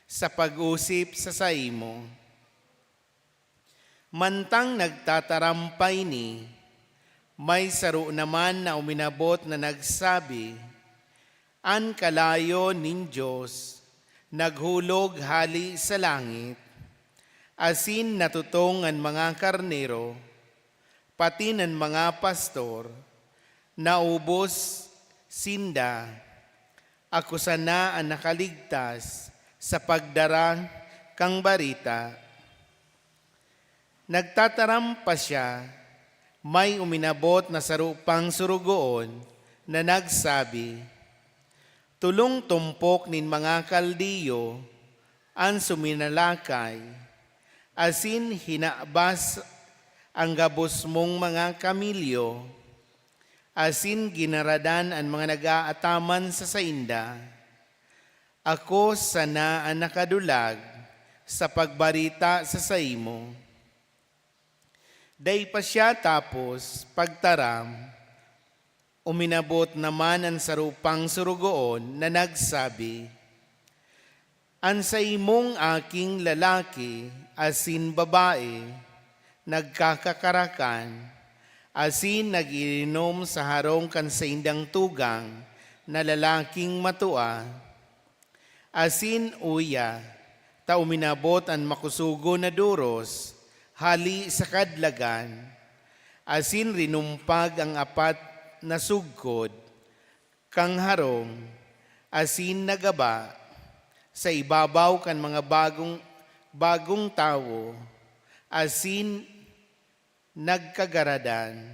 sa pag-osip sa saimo." Mantang nagtataram pa ini, may saro naman na uminabot na nagsabi, "An kalayo nin Dios naghulog hale sa langit, asin natutong an mga karnero, pati an mga pastor, naubos sinda. Ako sana an nakaligtas sa pagdara kan bareta." Nagtataram pa siya, may uminabot na saro pang sorogoon na nagsabi, "Tolong tumpok nin mga Kaldeo an suminalakay, asin hinabas an gabos mong mga kamelyo, asin ginaradan an mga nag-aataman sa sainda. Ako sana an nakadulag sa pagbareta sa saimo." Dai pa siya tapos pagtaram, uminabot naman an saro pang sorogoon na nagsabi, "An saimong aking lalaki asin babae nagkakakarakan, asin nag-iinom sa harong kan saindang tugang na lalaking matua, asin uya ta uminabot an makusugon na doros hale sa kadlagan, asin rinumpag an apat na sugkod kan harong, asin nagaba sa ibabaw kan mga bagong, bagong tawo, asin nagkagaradan.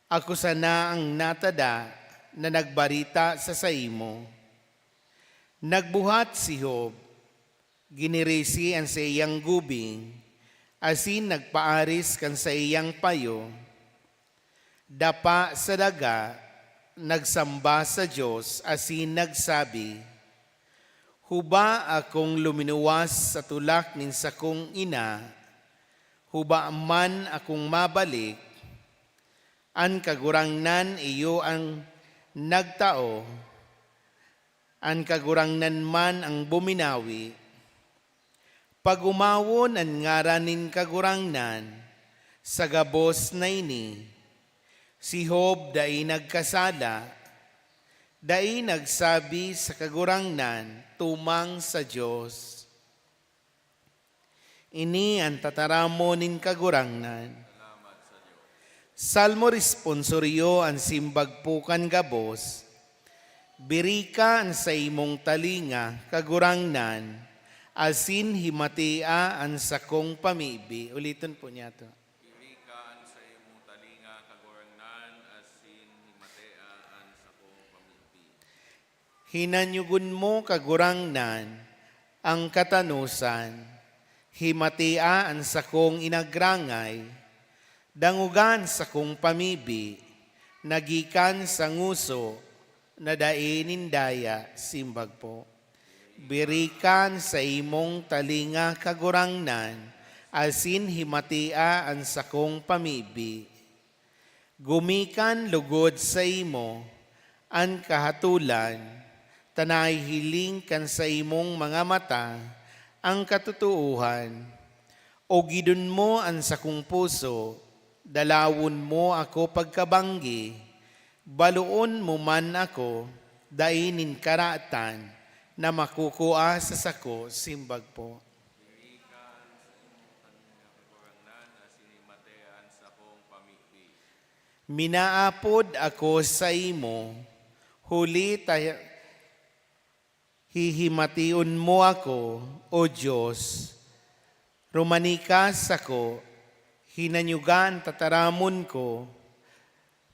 Ako sana an natada na nagbareta sa saimo." Nagbuhat si Job, ginirisi an saiyang gubing, asin nagpaaris kan saiyang payo. Dapa sa daga, nagsamba sa Dios asin nagsabi, "Huba akong luminuwas sa tulak nin sakong ina, huba man akong mabalik, an Kagurangnan iyo an nagtao, an Kagurangnan man ang buminawi. Pag-omawon an ngaran nin Kagurangnan sa gabos na ini. Si Job dai nagkasala, dai nagsabi sa Kagurangnan tumang sa Dios. Ini an tataramon nin Kagurangnan. Salmo responsorio an simbag po kan gabos, "Birika an saimong talinga, Kagurangnan, asin himatea an sakong pamibi." Uliton po niyato. Birika an saimong talinga, Kagurangnan, asin himatea an sakong pamibi. Hinanyugon mo, Kagurangnan, ang katanosan, himatea an sakong inagrangay, dangoga an sakong pamibi, na gikan sa ngoso na dai nin daya, simbag po. Birika an saimong talinga, Kagurangnan, asin himatea an sakong pamibi. Gumikan lugod saimo an kahatolan, ta nahihiling kan saimong mga mata an katotoohan. Ogidon mo an sakong puso, dalawon mo ako pagkabanggi, baloon mo man ako, dai nin karatan na makukua sa sako, simbag po. Minaapod ako saimo, huli ta hihimation mo ako, O Dios. Rumani ka sako, hinanyuga an tataramon ko,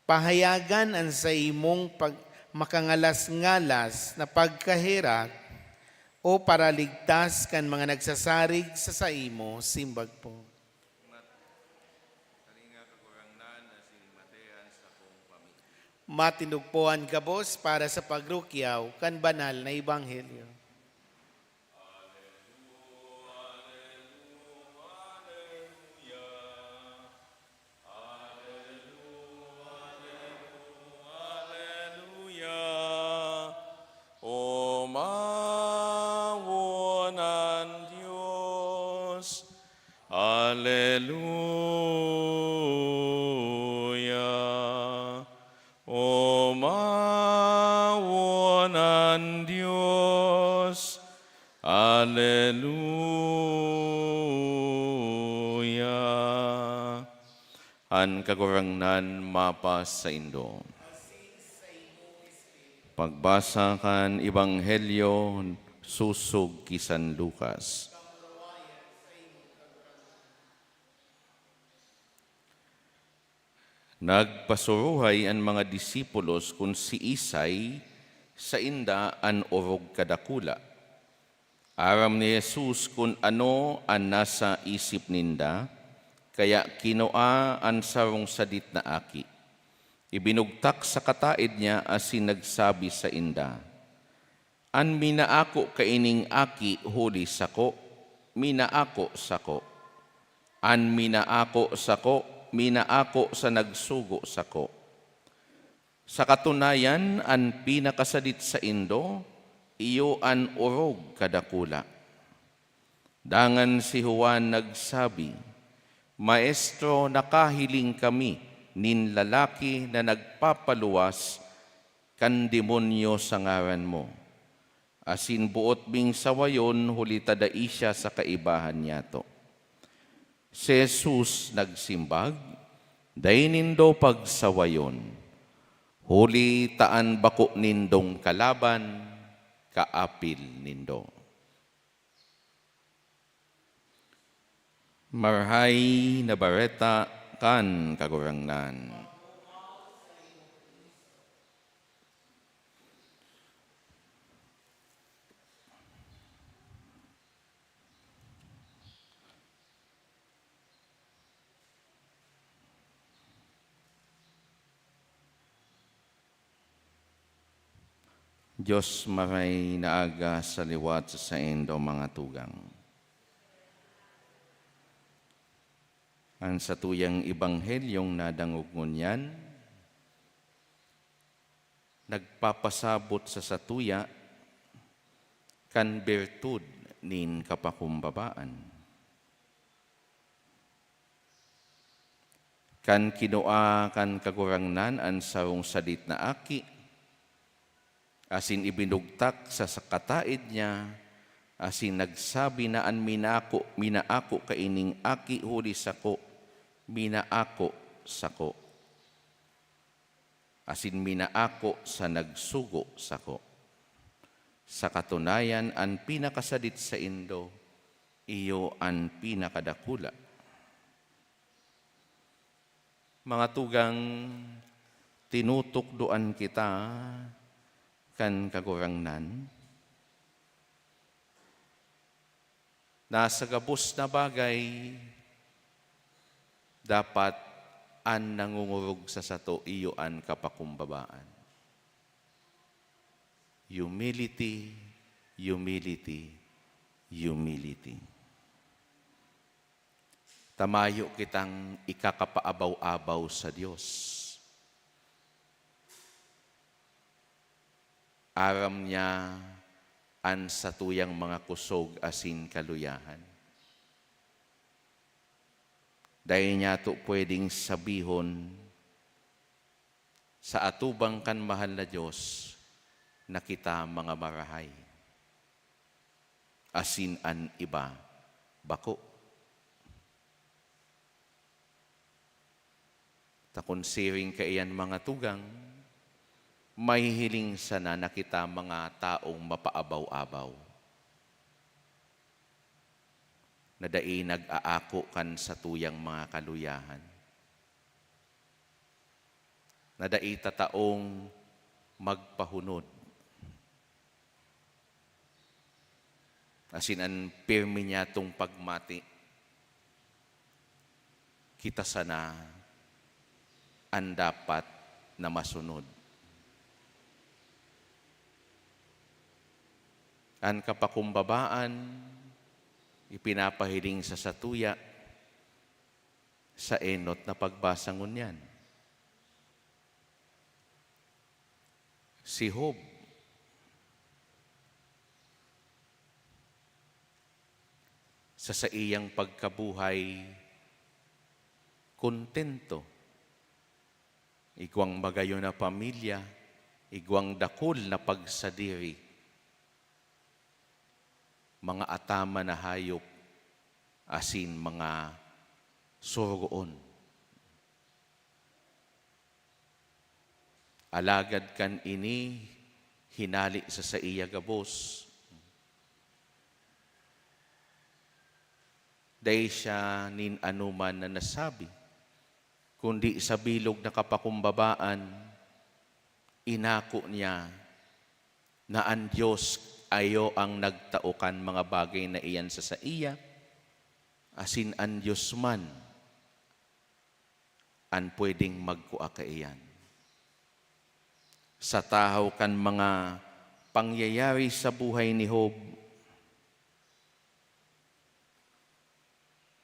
pahayagan an saimong pag-, makangalas-ngalas na pagkaherak, o paraligtas kan mga nagsasarig sa saimo, simbag po. Talinga, Kagurangnan, asin himatea an sakong pamibi. Matindog po an gabos para sa pagrukyaw kan banal na ebanghelyo. Aleluya. Omawon an Dios. Aleluya. Omawon an Dios. Aleluya. An Kagurangnan mapasaindo. Pagbasa kan Ebanghelyo sosog ki San Lucas. Nagpasuruhay an mga disipulos kun siisay sainda an orog kadakula. Aram ni Jesus kun ano an nasa isip ninda, kaya kinua an sarong sadit na aki. Ibinugtak sa kataed niya asin nagsabi sainda, "An minaako kaining aki huli sako, minaako sako. An minaako sako, minaako sa nagsugo sako." Sa katunayan, an pinakasadit saindo, iyo an orog kadakula. Dangan si Juan nagsabi, "Maestro, nakahiling kami nin lalaki na nagpapaluwas kan demonyo sa ngaran mo, asin boot ming sawayon huli ta dai siya sa kaibahan nyato." Si Jesus nagsimbag, "Dai nindo pagsawayon, huli ta an bako nindong kalaban, kaapil nindo." Marahay na Bareta kan Kagurangnan. Dios, maray na aga sa liwat sa saindo mga tugang. An satuyang ebanghelyong nadangog ngunyan, nagpapasabot sa satuya kan birtud nin kapakumbabaan. Kan kinua kan Kagurangnan an sarong sadit na aki, asin ibinugtak sa, sa kataed niya, asin nagsabi na an minako, minaako kaining aki huli sako, minaako sako, asin minaako sa nagsugo sako. Sa katunayan, an pinakasadit saindo, iyo an pinakadakula. Mga tugang, tinutukdoan kita kan Kagurangnan. Na sa gabos na bagay, dapat an nangungurog sa sato iyo an kapakumbabaan. Humility, humility, humility. Ta mayo kitang ikakapaabaw-abaw sa Dios. Aram niya an satuyang mga kusog asin kaluyahan. Dai niyato pwedeng sabihon sa atubang kan mahal na Dios na kita mga marahay, asin an iba bako. Ta kun siring kaiyan, mga tugang, mahihiling sana na kita mga taong mapaabaw-abaw, na dai nag-aako kan satuyang mga kaluyahan, na dai tataong magpahunod. Asin an pirmi niyatong pagmati, kita sana an dapat na masunod. An kapakumbabaan ipinapahiling sa satuya sa enot na pagbasa ngunyan. Si Job, sa saiyang pagkabuhay, kontento. Igwang magayon na pamilya, igwang dakul na pagsadiri, mga ataman na hayop, asin mga sorogoon. Alagad kan ini hinale sa saiya gabos, dai siya nin anoman na nasabi, kundi sa bilog na kapakumbabaan, inako niya na an Dios iyo ang nagtao kan mga bagay na iyan sa saiya, asin an Dios man an pwedeng magkua kaiyan. Sa tahaw kan mga pangyayari sa buhay ni Job,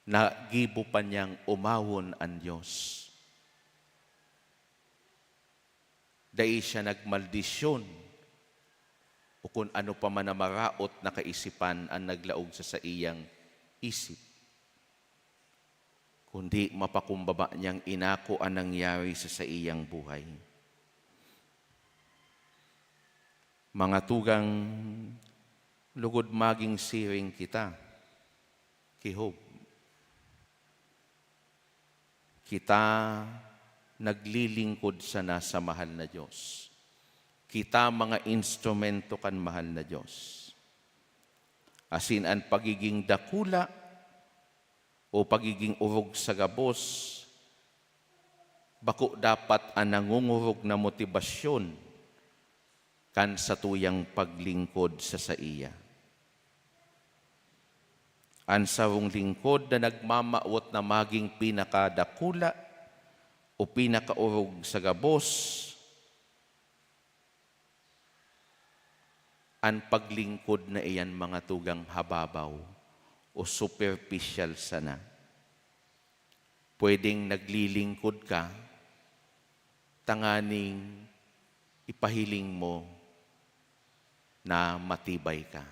nagibo pa niyang omawon an Dios. Dai siya nagmaldisyon o kun ano pa man na maraot na kaisipan an naglaog sa saiyang isip, kundi mapakumbaba niyang inako an nangyari sa saiyang buhay. Mga tugang, lugod maging siring kita ki Job. Kita naglilingkod sana sa mahal na Dios. Kita mga instrumento kan mahal na Dios. Asin an pagiging dakula o pagiging orog sa gabos, bako dapat an nangongorog na motibasyon kan satuyang paglingkod sa saiya. An sarong lingkod na nagmamawot na maging pinakadakula o pinakaorog sa gabos, an paglingkod na iyan, mga tugang, hababaw o superficial sana. Pwedeng naglilingkod ka tanganing ipahiling mo na matibay ka.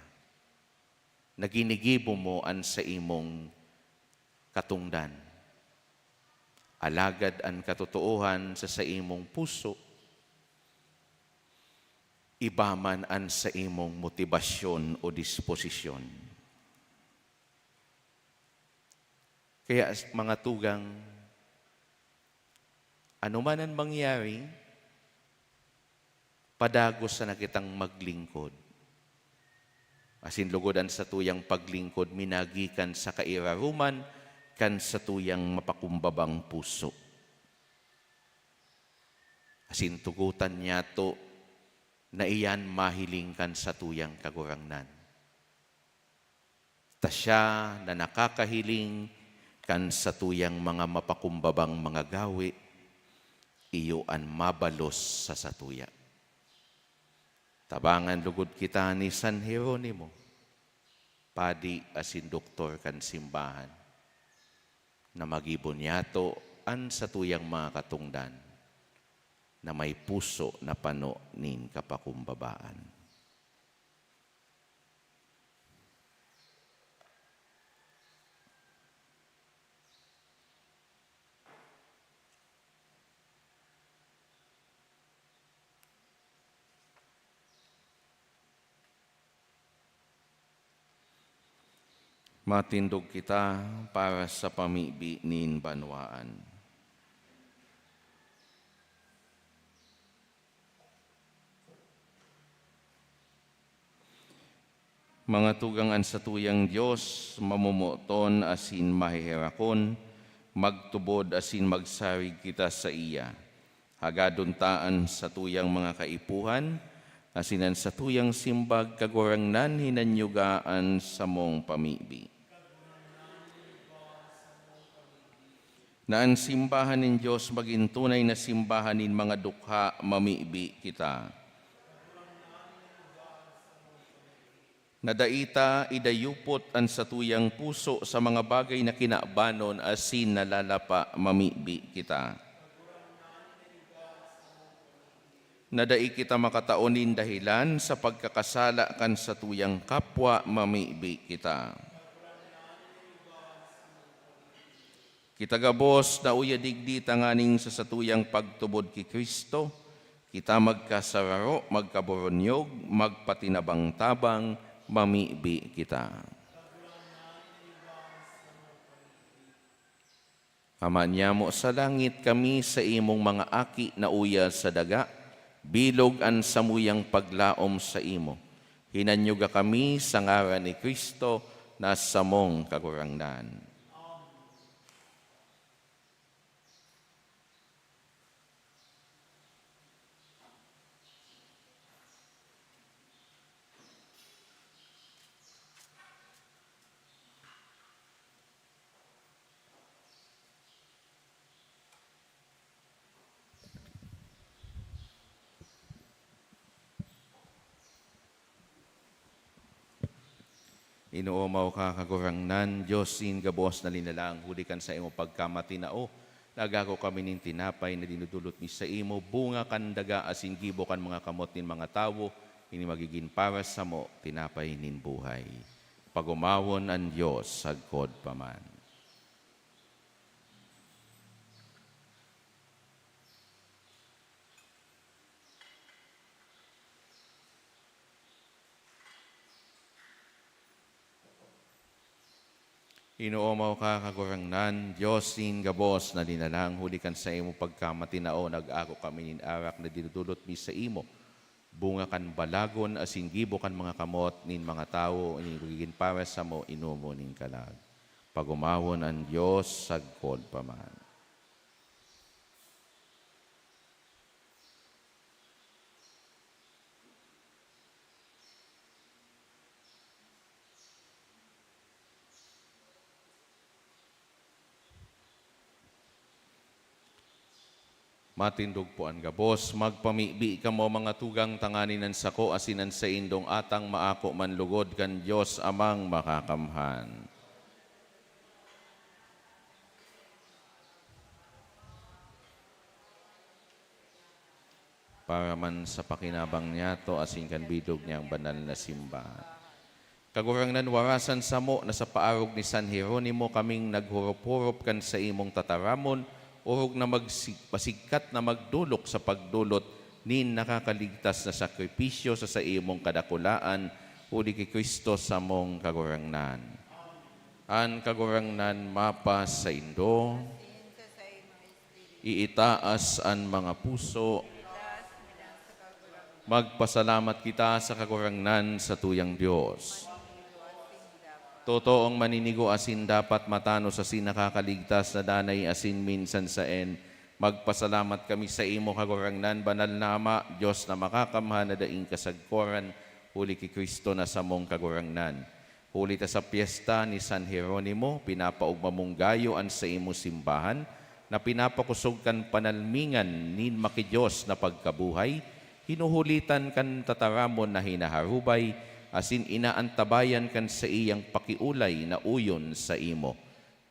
na ginigibo mo an saimong katongdan. Alagad an katotoohan sa saimong puso, iba man an saimong motibasyon o disposisyon. Kaya, mga tugang, ano man an mangyari, padagos sana kitang maglingkod. Asin lugod an satuyang paglingkod minagikan sa kairaroman kan satuyang mapakumbabang puso. Asin tugotan niyato na iyan mahiling kan satuyang Kagurangnan. Ta siya na nakakahiling kan satuyang mga mapakumbabang mga gawe, iyo an mabalos sa satuya. Tabangan lugod kita ni San Jeronimo, padi asin doktor kan simbahan, na magibo niyato an satuyang mga katongdan na may puso na pano nin kapakumbabaan. Matindog kita para sa pamibi nin banwaan. Mga tugang, an satuyang Dios, mamomoton asin maheherakon, magtubod asin magsarig kita saiya. Hagadon ta an satuyang mga kaipuhan, asin an satuyang simbag, Kagurangnan, hinanyuga an samong pamibi. Na an simbahan nin Dios magin tunay na simbahan nin mga dukha, mamibi kita. Na dai ta idayupot an satuyang puso sa mga bagay na kinabanon asin nalalapa, mamibi kita. Na dai kita makatao nin dahelan sa pagkakasala kan satuyang kapwa, mamibi kita. Kita gabos na uya digdi tanganing sa satuyang pagtubod ki Cristo, kita magkasararo, magkaboronyog, magpatinabang-tabang, mamibi kita. Ama niamo sa langit, kami sa imong mga aki na uya sa daga, bilog an samuyang paglaom saimo. Hinanyuga kami sa ngaran ni Cristo na samong Kagurangnan. Inoomaw ka, Kagurangnan, Dios nin gabos na linalang, huli kan saimong pagkamatinao, nag-ako kami nin tinapay na dinudulot mi saimo, bunga kan daga asin gibo kan mga kamot nin mga tawo, ini magigin para samo tinapay nin buhay. Pag-omawon an Dios sagkod pa man. Inoomaw ka, Kagurangnan, Dios nin gabos na linalang, huli kan saimong pagkamatinao, nag-ako kami nin arak na dinudulot mi saimo, bunga kan balagon asin gibo kan mga kamot nin mga tawo, ini magigin para samo inomon nin kalag. Pag-omawon an Dios sagkod pa man. Matindog po an gabos. Magpamibi kamo, mga tugang, tanganing an sako asin an saindong atang maako man lugod kan Dios Amang Makakamhan. Para man sa pakinabang niyato asin kan bilog niyang banal na simbahan. Kagurangnan, warasan samo na sa paarog ni San Jeronimo kaming naghurop-hurop kan saimong tataramon, orog na magsig-, masigkat na magdolok sa pagdolot nin nakakaligtas na sakripisyo sa saimong kadakulaan, huli ki Cristo samong Kagurangnan. An Kagurangnan mapasaindo. Iitaas an mga puso. Magpasalamat kita sa Kagurangnan, satuyang Dios. Totoong maninigo asin dapat matanos asin nakakaligtas na danay asin minsan saen. Magpasalamat kami saimo, Kagurangnan, banal na Ama, Dios na makakamhan na daing kasagkoran, huli ki Cristo na samong Kagurangnan. Huli ta sa pyesta ni San Jeronimo, pinapaogma mong gayo an saimong simbahan, na pinapakosog kan panalmingan nin maki-Dios na pagkabuhay, hinuhulitan kan tataramon na hinaharubay, asin inaantabayan kan saiyang pakiolay na uyon saimo.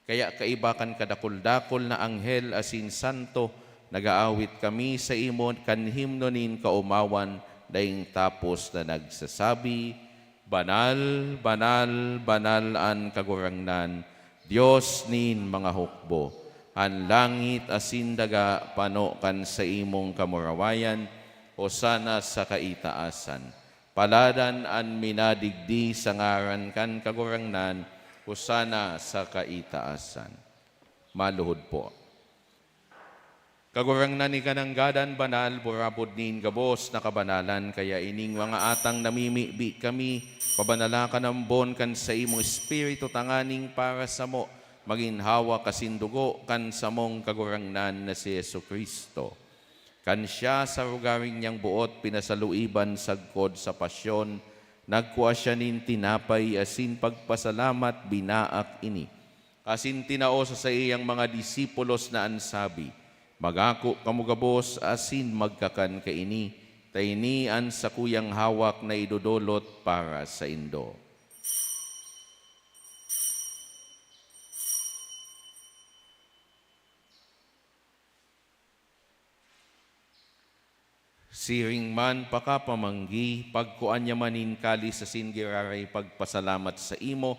Kaya kaiba kan kadakul-dakul na anghel asin santo, nag-aawit kami saimo kan himno nin kaomawan, daing tapos na nagsasabi, "Banal, banal, banal an Kagurangnan, Dios nin mga hukbo. An langit asin daga pano kan saimong kamurawayan, Hosana sa kaitaasan. Paladan an minadigdi sa ngaran kan Kagurangnan, Hosana sa kaitaasan." Maluhod po. Kagurangnan, ika nanggadan banal, burabod nin gabos na kabanalan, kaya ining mga atang namimibi kami, pabanala ka nambon kan saimong Espiritu tanganing para samo, magin hawak asin dugo kan samong Kagurangnan na si Jesu-Cristo. Kan siya sa rogaring niyang boot pinasaluiban sagkod sa pasyon, nagkua siya nin tinapay asin pagpasalamat, binaak ini, asin tinao sa saiyang mga disipulos na an sabi, "Magako kamo gabos asin magkakan kaini, ta ini an sakuyang hawak na idodolot para saindo." Siring man pakapamanggi, pagkua niya man nin kalis asin giraray pagpasalamat saimo,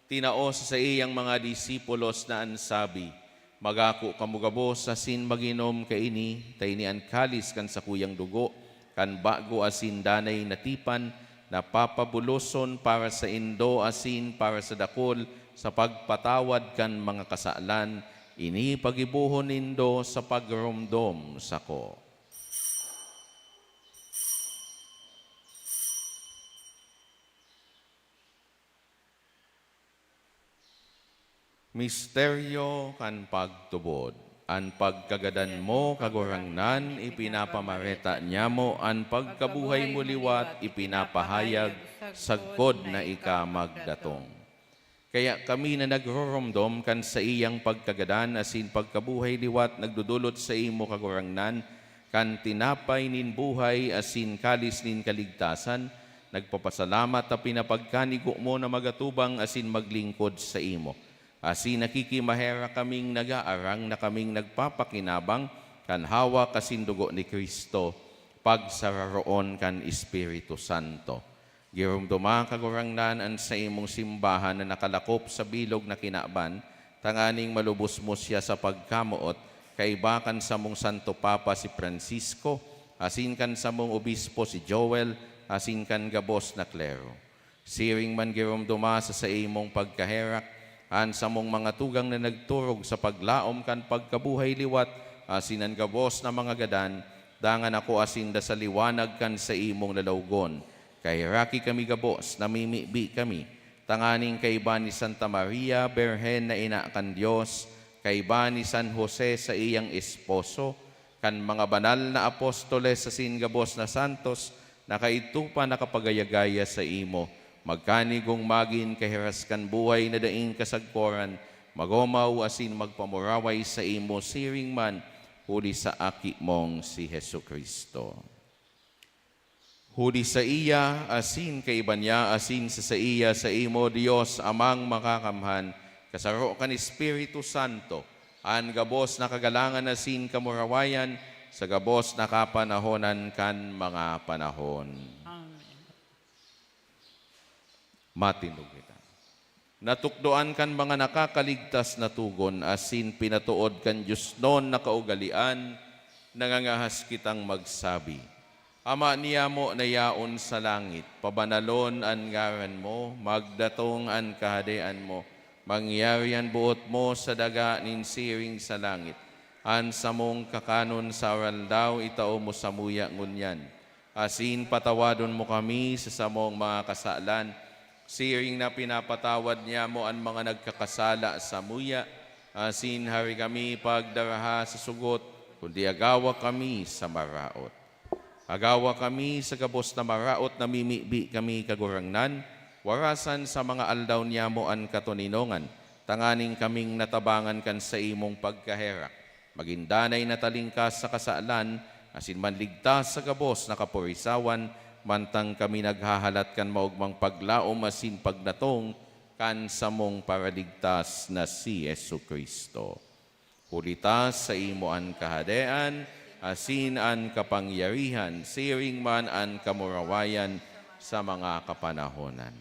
tinao sa saiyang mga disipulos na an sabi, "Magako kamo gabos asin mag-inom kaini, ta ini an kalis kan sakuyang dugo, kan bago asin danay na tipan, na papabuloson para saindo asin para sa dakul sa pagpatawad kan mga kasalan. Ini pagibohon nindo sa pagromdom sako." Misteryo kan pagtubod. An pagkagadan mo, Kagurangnan, ipinapamareta niamo, an pagkabuhay mo liwat ipinapahayag sagkod na ika magdatong. Kaya kami na nagroromdom kan saiyang pagkagadan asin pagkabuhay liwat nagdodolot saimo, Kagurangnan, kan tinapay nin buhay asin kalis nin kaligtasan, nagpapasalamat ta pinapagkanigo mo na magatubang asin maglingkod saimo. Asin nakikimaherak kaming nagaarang na kaming nagpapakinabang kan hawak asin dugo ni Cristo, pagsararoon kan Espiritu Santo. Giromdoma, Kagurangnan, an saimong simbahan na nakalakop sa bilog na kinaban, tanganing malubos mo siya sa pagkamoot, kaiba kan samong Santo Papa si Francisco, asin kan samong obispo si Joel, asin kan gabos na klero. Siring man giromdoma sa saimong pagkaherak, an samong mga tugang na nagturog sa paglaom kan pagkabuhay liwat, asin an gabos na mga gadan, dangan ako asinda sa liwanag kan saimong lalawgon. Kaheraki kami gabos, namimibi kami, tanganing kaiba ni Santa Maria, Birhen na ina kan Dios, kaiba ni San Jose, saiyang esposo, kan mga banal na apostoles asin gabos na santos na kaidto pa nakapagaya-gaya saimo, magkanigong magin kahiras kan buhay na daing kasagkoran, magomaw asin magpamuraway saimo siring man huli sa Aki mong si Jesu-Cristo. Huli saiya, asin kaiba niya, asin sa saiya, saimo, Dios Amang Makakamhan, kasaro kan Espiritu Santo, an gabos na kagalangan asin kamurawayan, sa gabos na kapanahonan kan mga panahon. Amen. Matindog kita. Natukdoan kan mga nakakaligtas na togon asin pinatood kan diosnon na kaugalean, nangangahas kitang magsabi, Ama niyamo na yaon sa langit, pabanalon an ngaran mo, magdatong an kahadean mo, mangyari an boot mo sa daga nin siring sa langit. An samong kakanon sa aroaldaw itao mo samuya ngunyan. Asin patawadon mo kami sa samong mga kasalan, siring na pinapatawad niyamo an mga nagkakasala samuya. Asin hari kami pagdaraha sa sugot, kundi agawa kami sa maraot. Agawa kami sa gabos na maraot, namimibi kami, Kagurangnan, warasan sa mga aldaw niyamo an katoninongan, tanganing kaming natabangan kan saimong pagkaherak, magin danay na talingkas sa kasalan, asin manligtas sa gabos na kaporisawan, mantang kami naghahalat kan maogmang paglaom asin pagnatong kan samong Paraligtas na si Jesu-Cristo. Huli ta saimo an kahadean, asin an kapangyarihan, siring man an kamurawayan sa mga kapanahonan.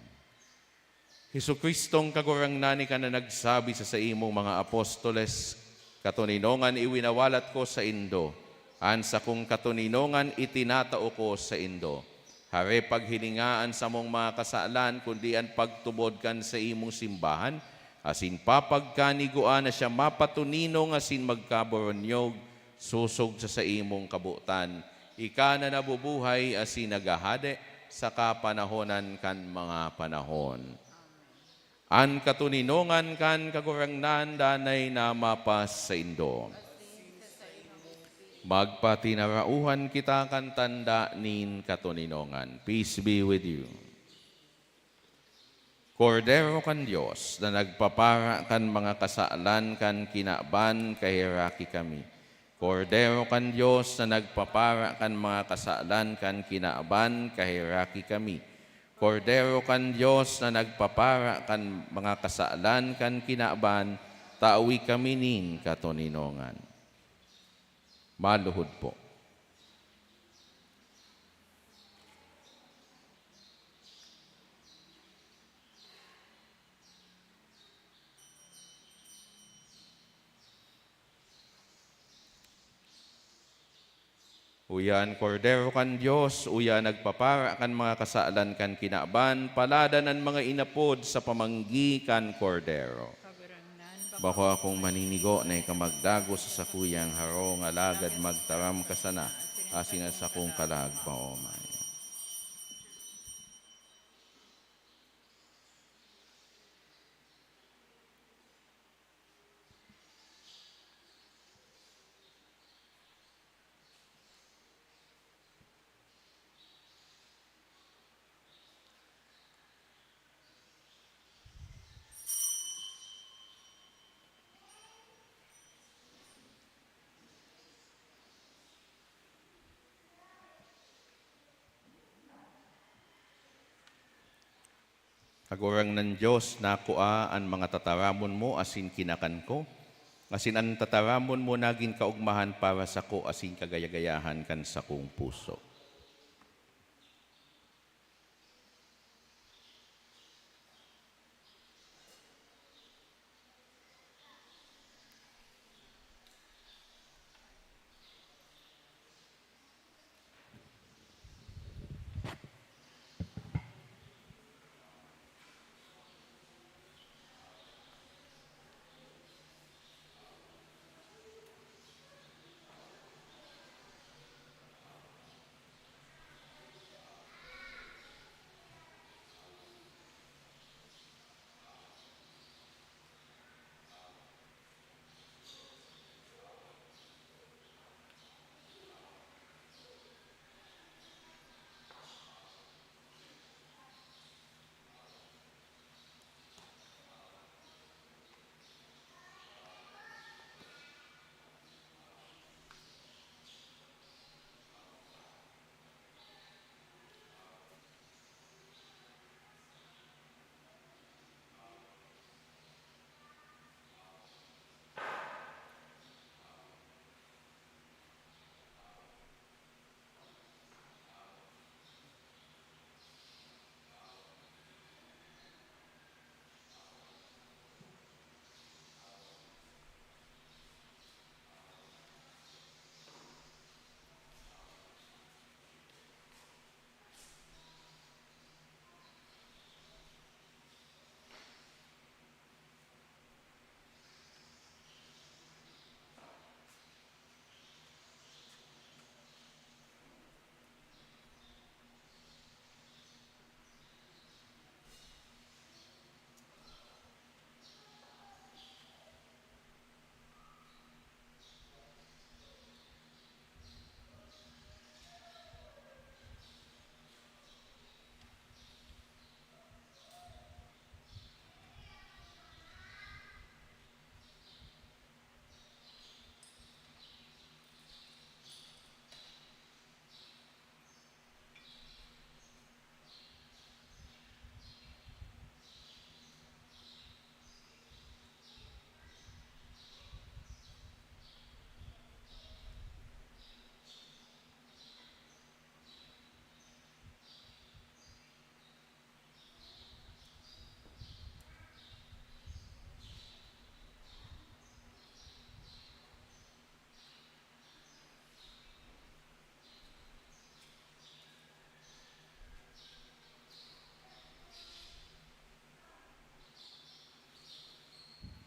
Jesu-Cristong Kagurangnan, ika na nagsabi sa saimong mga apostoles, "Katoninongan iwinawalat ko saindo, an sakong katoninongan itinatao ko saindo." Hare paghilinga an samong mga kasalan, kundi an pagtubod kan saimong simbahan, asin papagkanigua na siya mapatoninong asin magkaboronyog, sosog sa saimong kabotan. Ika na nabubuhay asin naghahade sa kapanahonan kan mga panahon. An katoninongan kan Kagurangnan danay na mapasaindo. Magpatinarauhan kita kan tanda nin katoninongan. Peace be with you. Kordero kan Dios na nagpapara kan mga kasalan kan kinaban, kaheraki kami. Kordero kan Dios na nagpapara kan mga kasalan kan kinaban, kaheraki kami. Kordero kan Dios na nagpapara kan mga kasalan kan kinaban, tawi kami nin katoninongan. Maluhod po. Uya an Kordero kan Dios, uya nagpapara kan mga kasalan kan kinaban, paladan an mga inapod sa pamanggi kan Kordero. Kagurangnan, bako akong maninigo na ika magdagos sa sakuyang harong, alagad magtaram ka sana asin an sakong kalag maomay. Kagurangnan Dios, nakua an mga tataramon mo asin kinakan ko, asin an tataramon mo nagin kaogmahan para sako asin kagayagayahan kan sakong puso.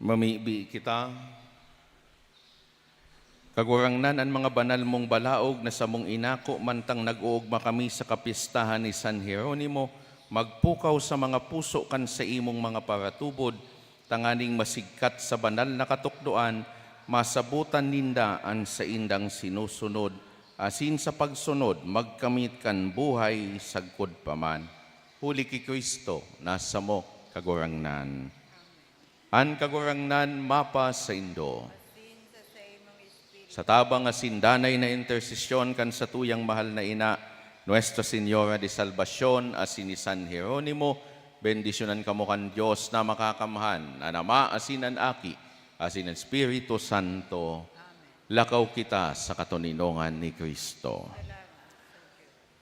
Mamibi kita. Kagurangnan, an mga banal mong balaog na samong inako mantang nag-oogma kami sa kapistahan ni San Jeronimo, magpukaw sa mga puso kan saimong mga paratubod, tanganing masigkat sa banal na katukdoan, masabotan ninda an saindang sinusunod, asin sa pagsunod magkamit kan buhay sagkod pa man. Huli ki Cristo na samo Kagurangnan. An Kagurangnan mapasaindo. Sa tabang asin danay na intersesyon kan satuyang mahal na ina, Nuestra Señora de Salvacion, asin ni San Jeronimo, bendisyonan kamo kan Dios na Makakamhan, an Ama asin an Aki, asin an Espiritu Santo. Lakaw kita sa katoninongan ni Cristo.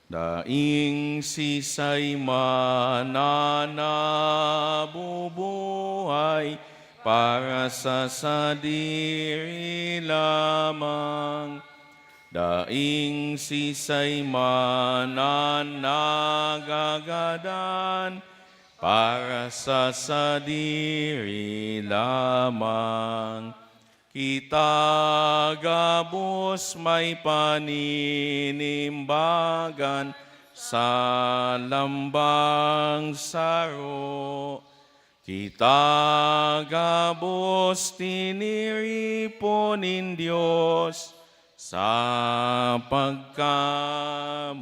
Daing sisay man na nabubuhay para sa sadiri lamang. Daing sisay man na nagagadan para sa sadiri lamang. Kita gabos may paninimbagan sa lambang saro. Kita gabos tiniripon nin Dios sa pagkamoot.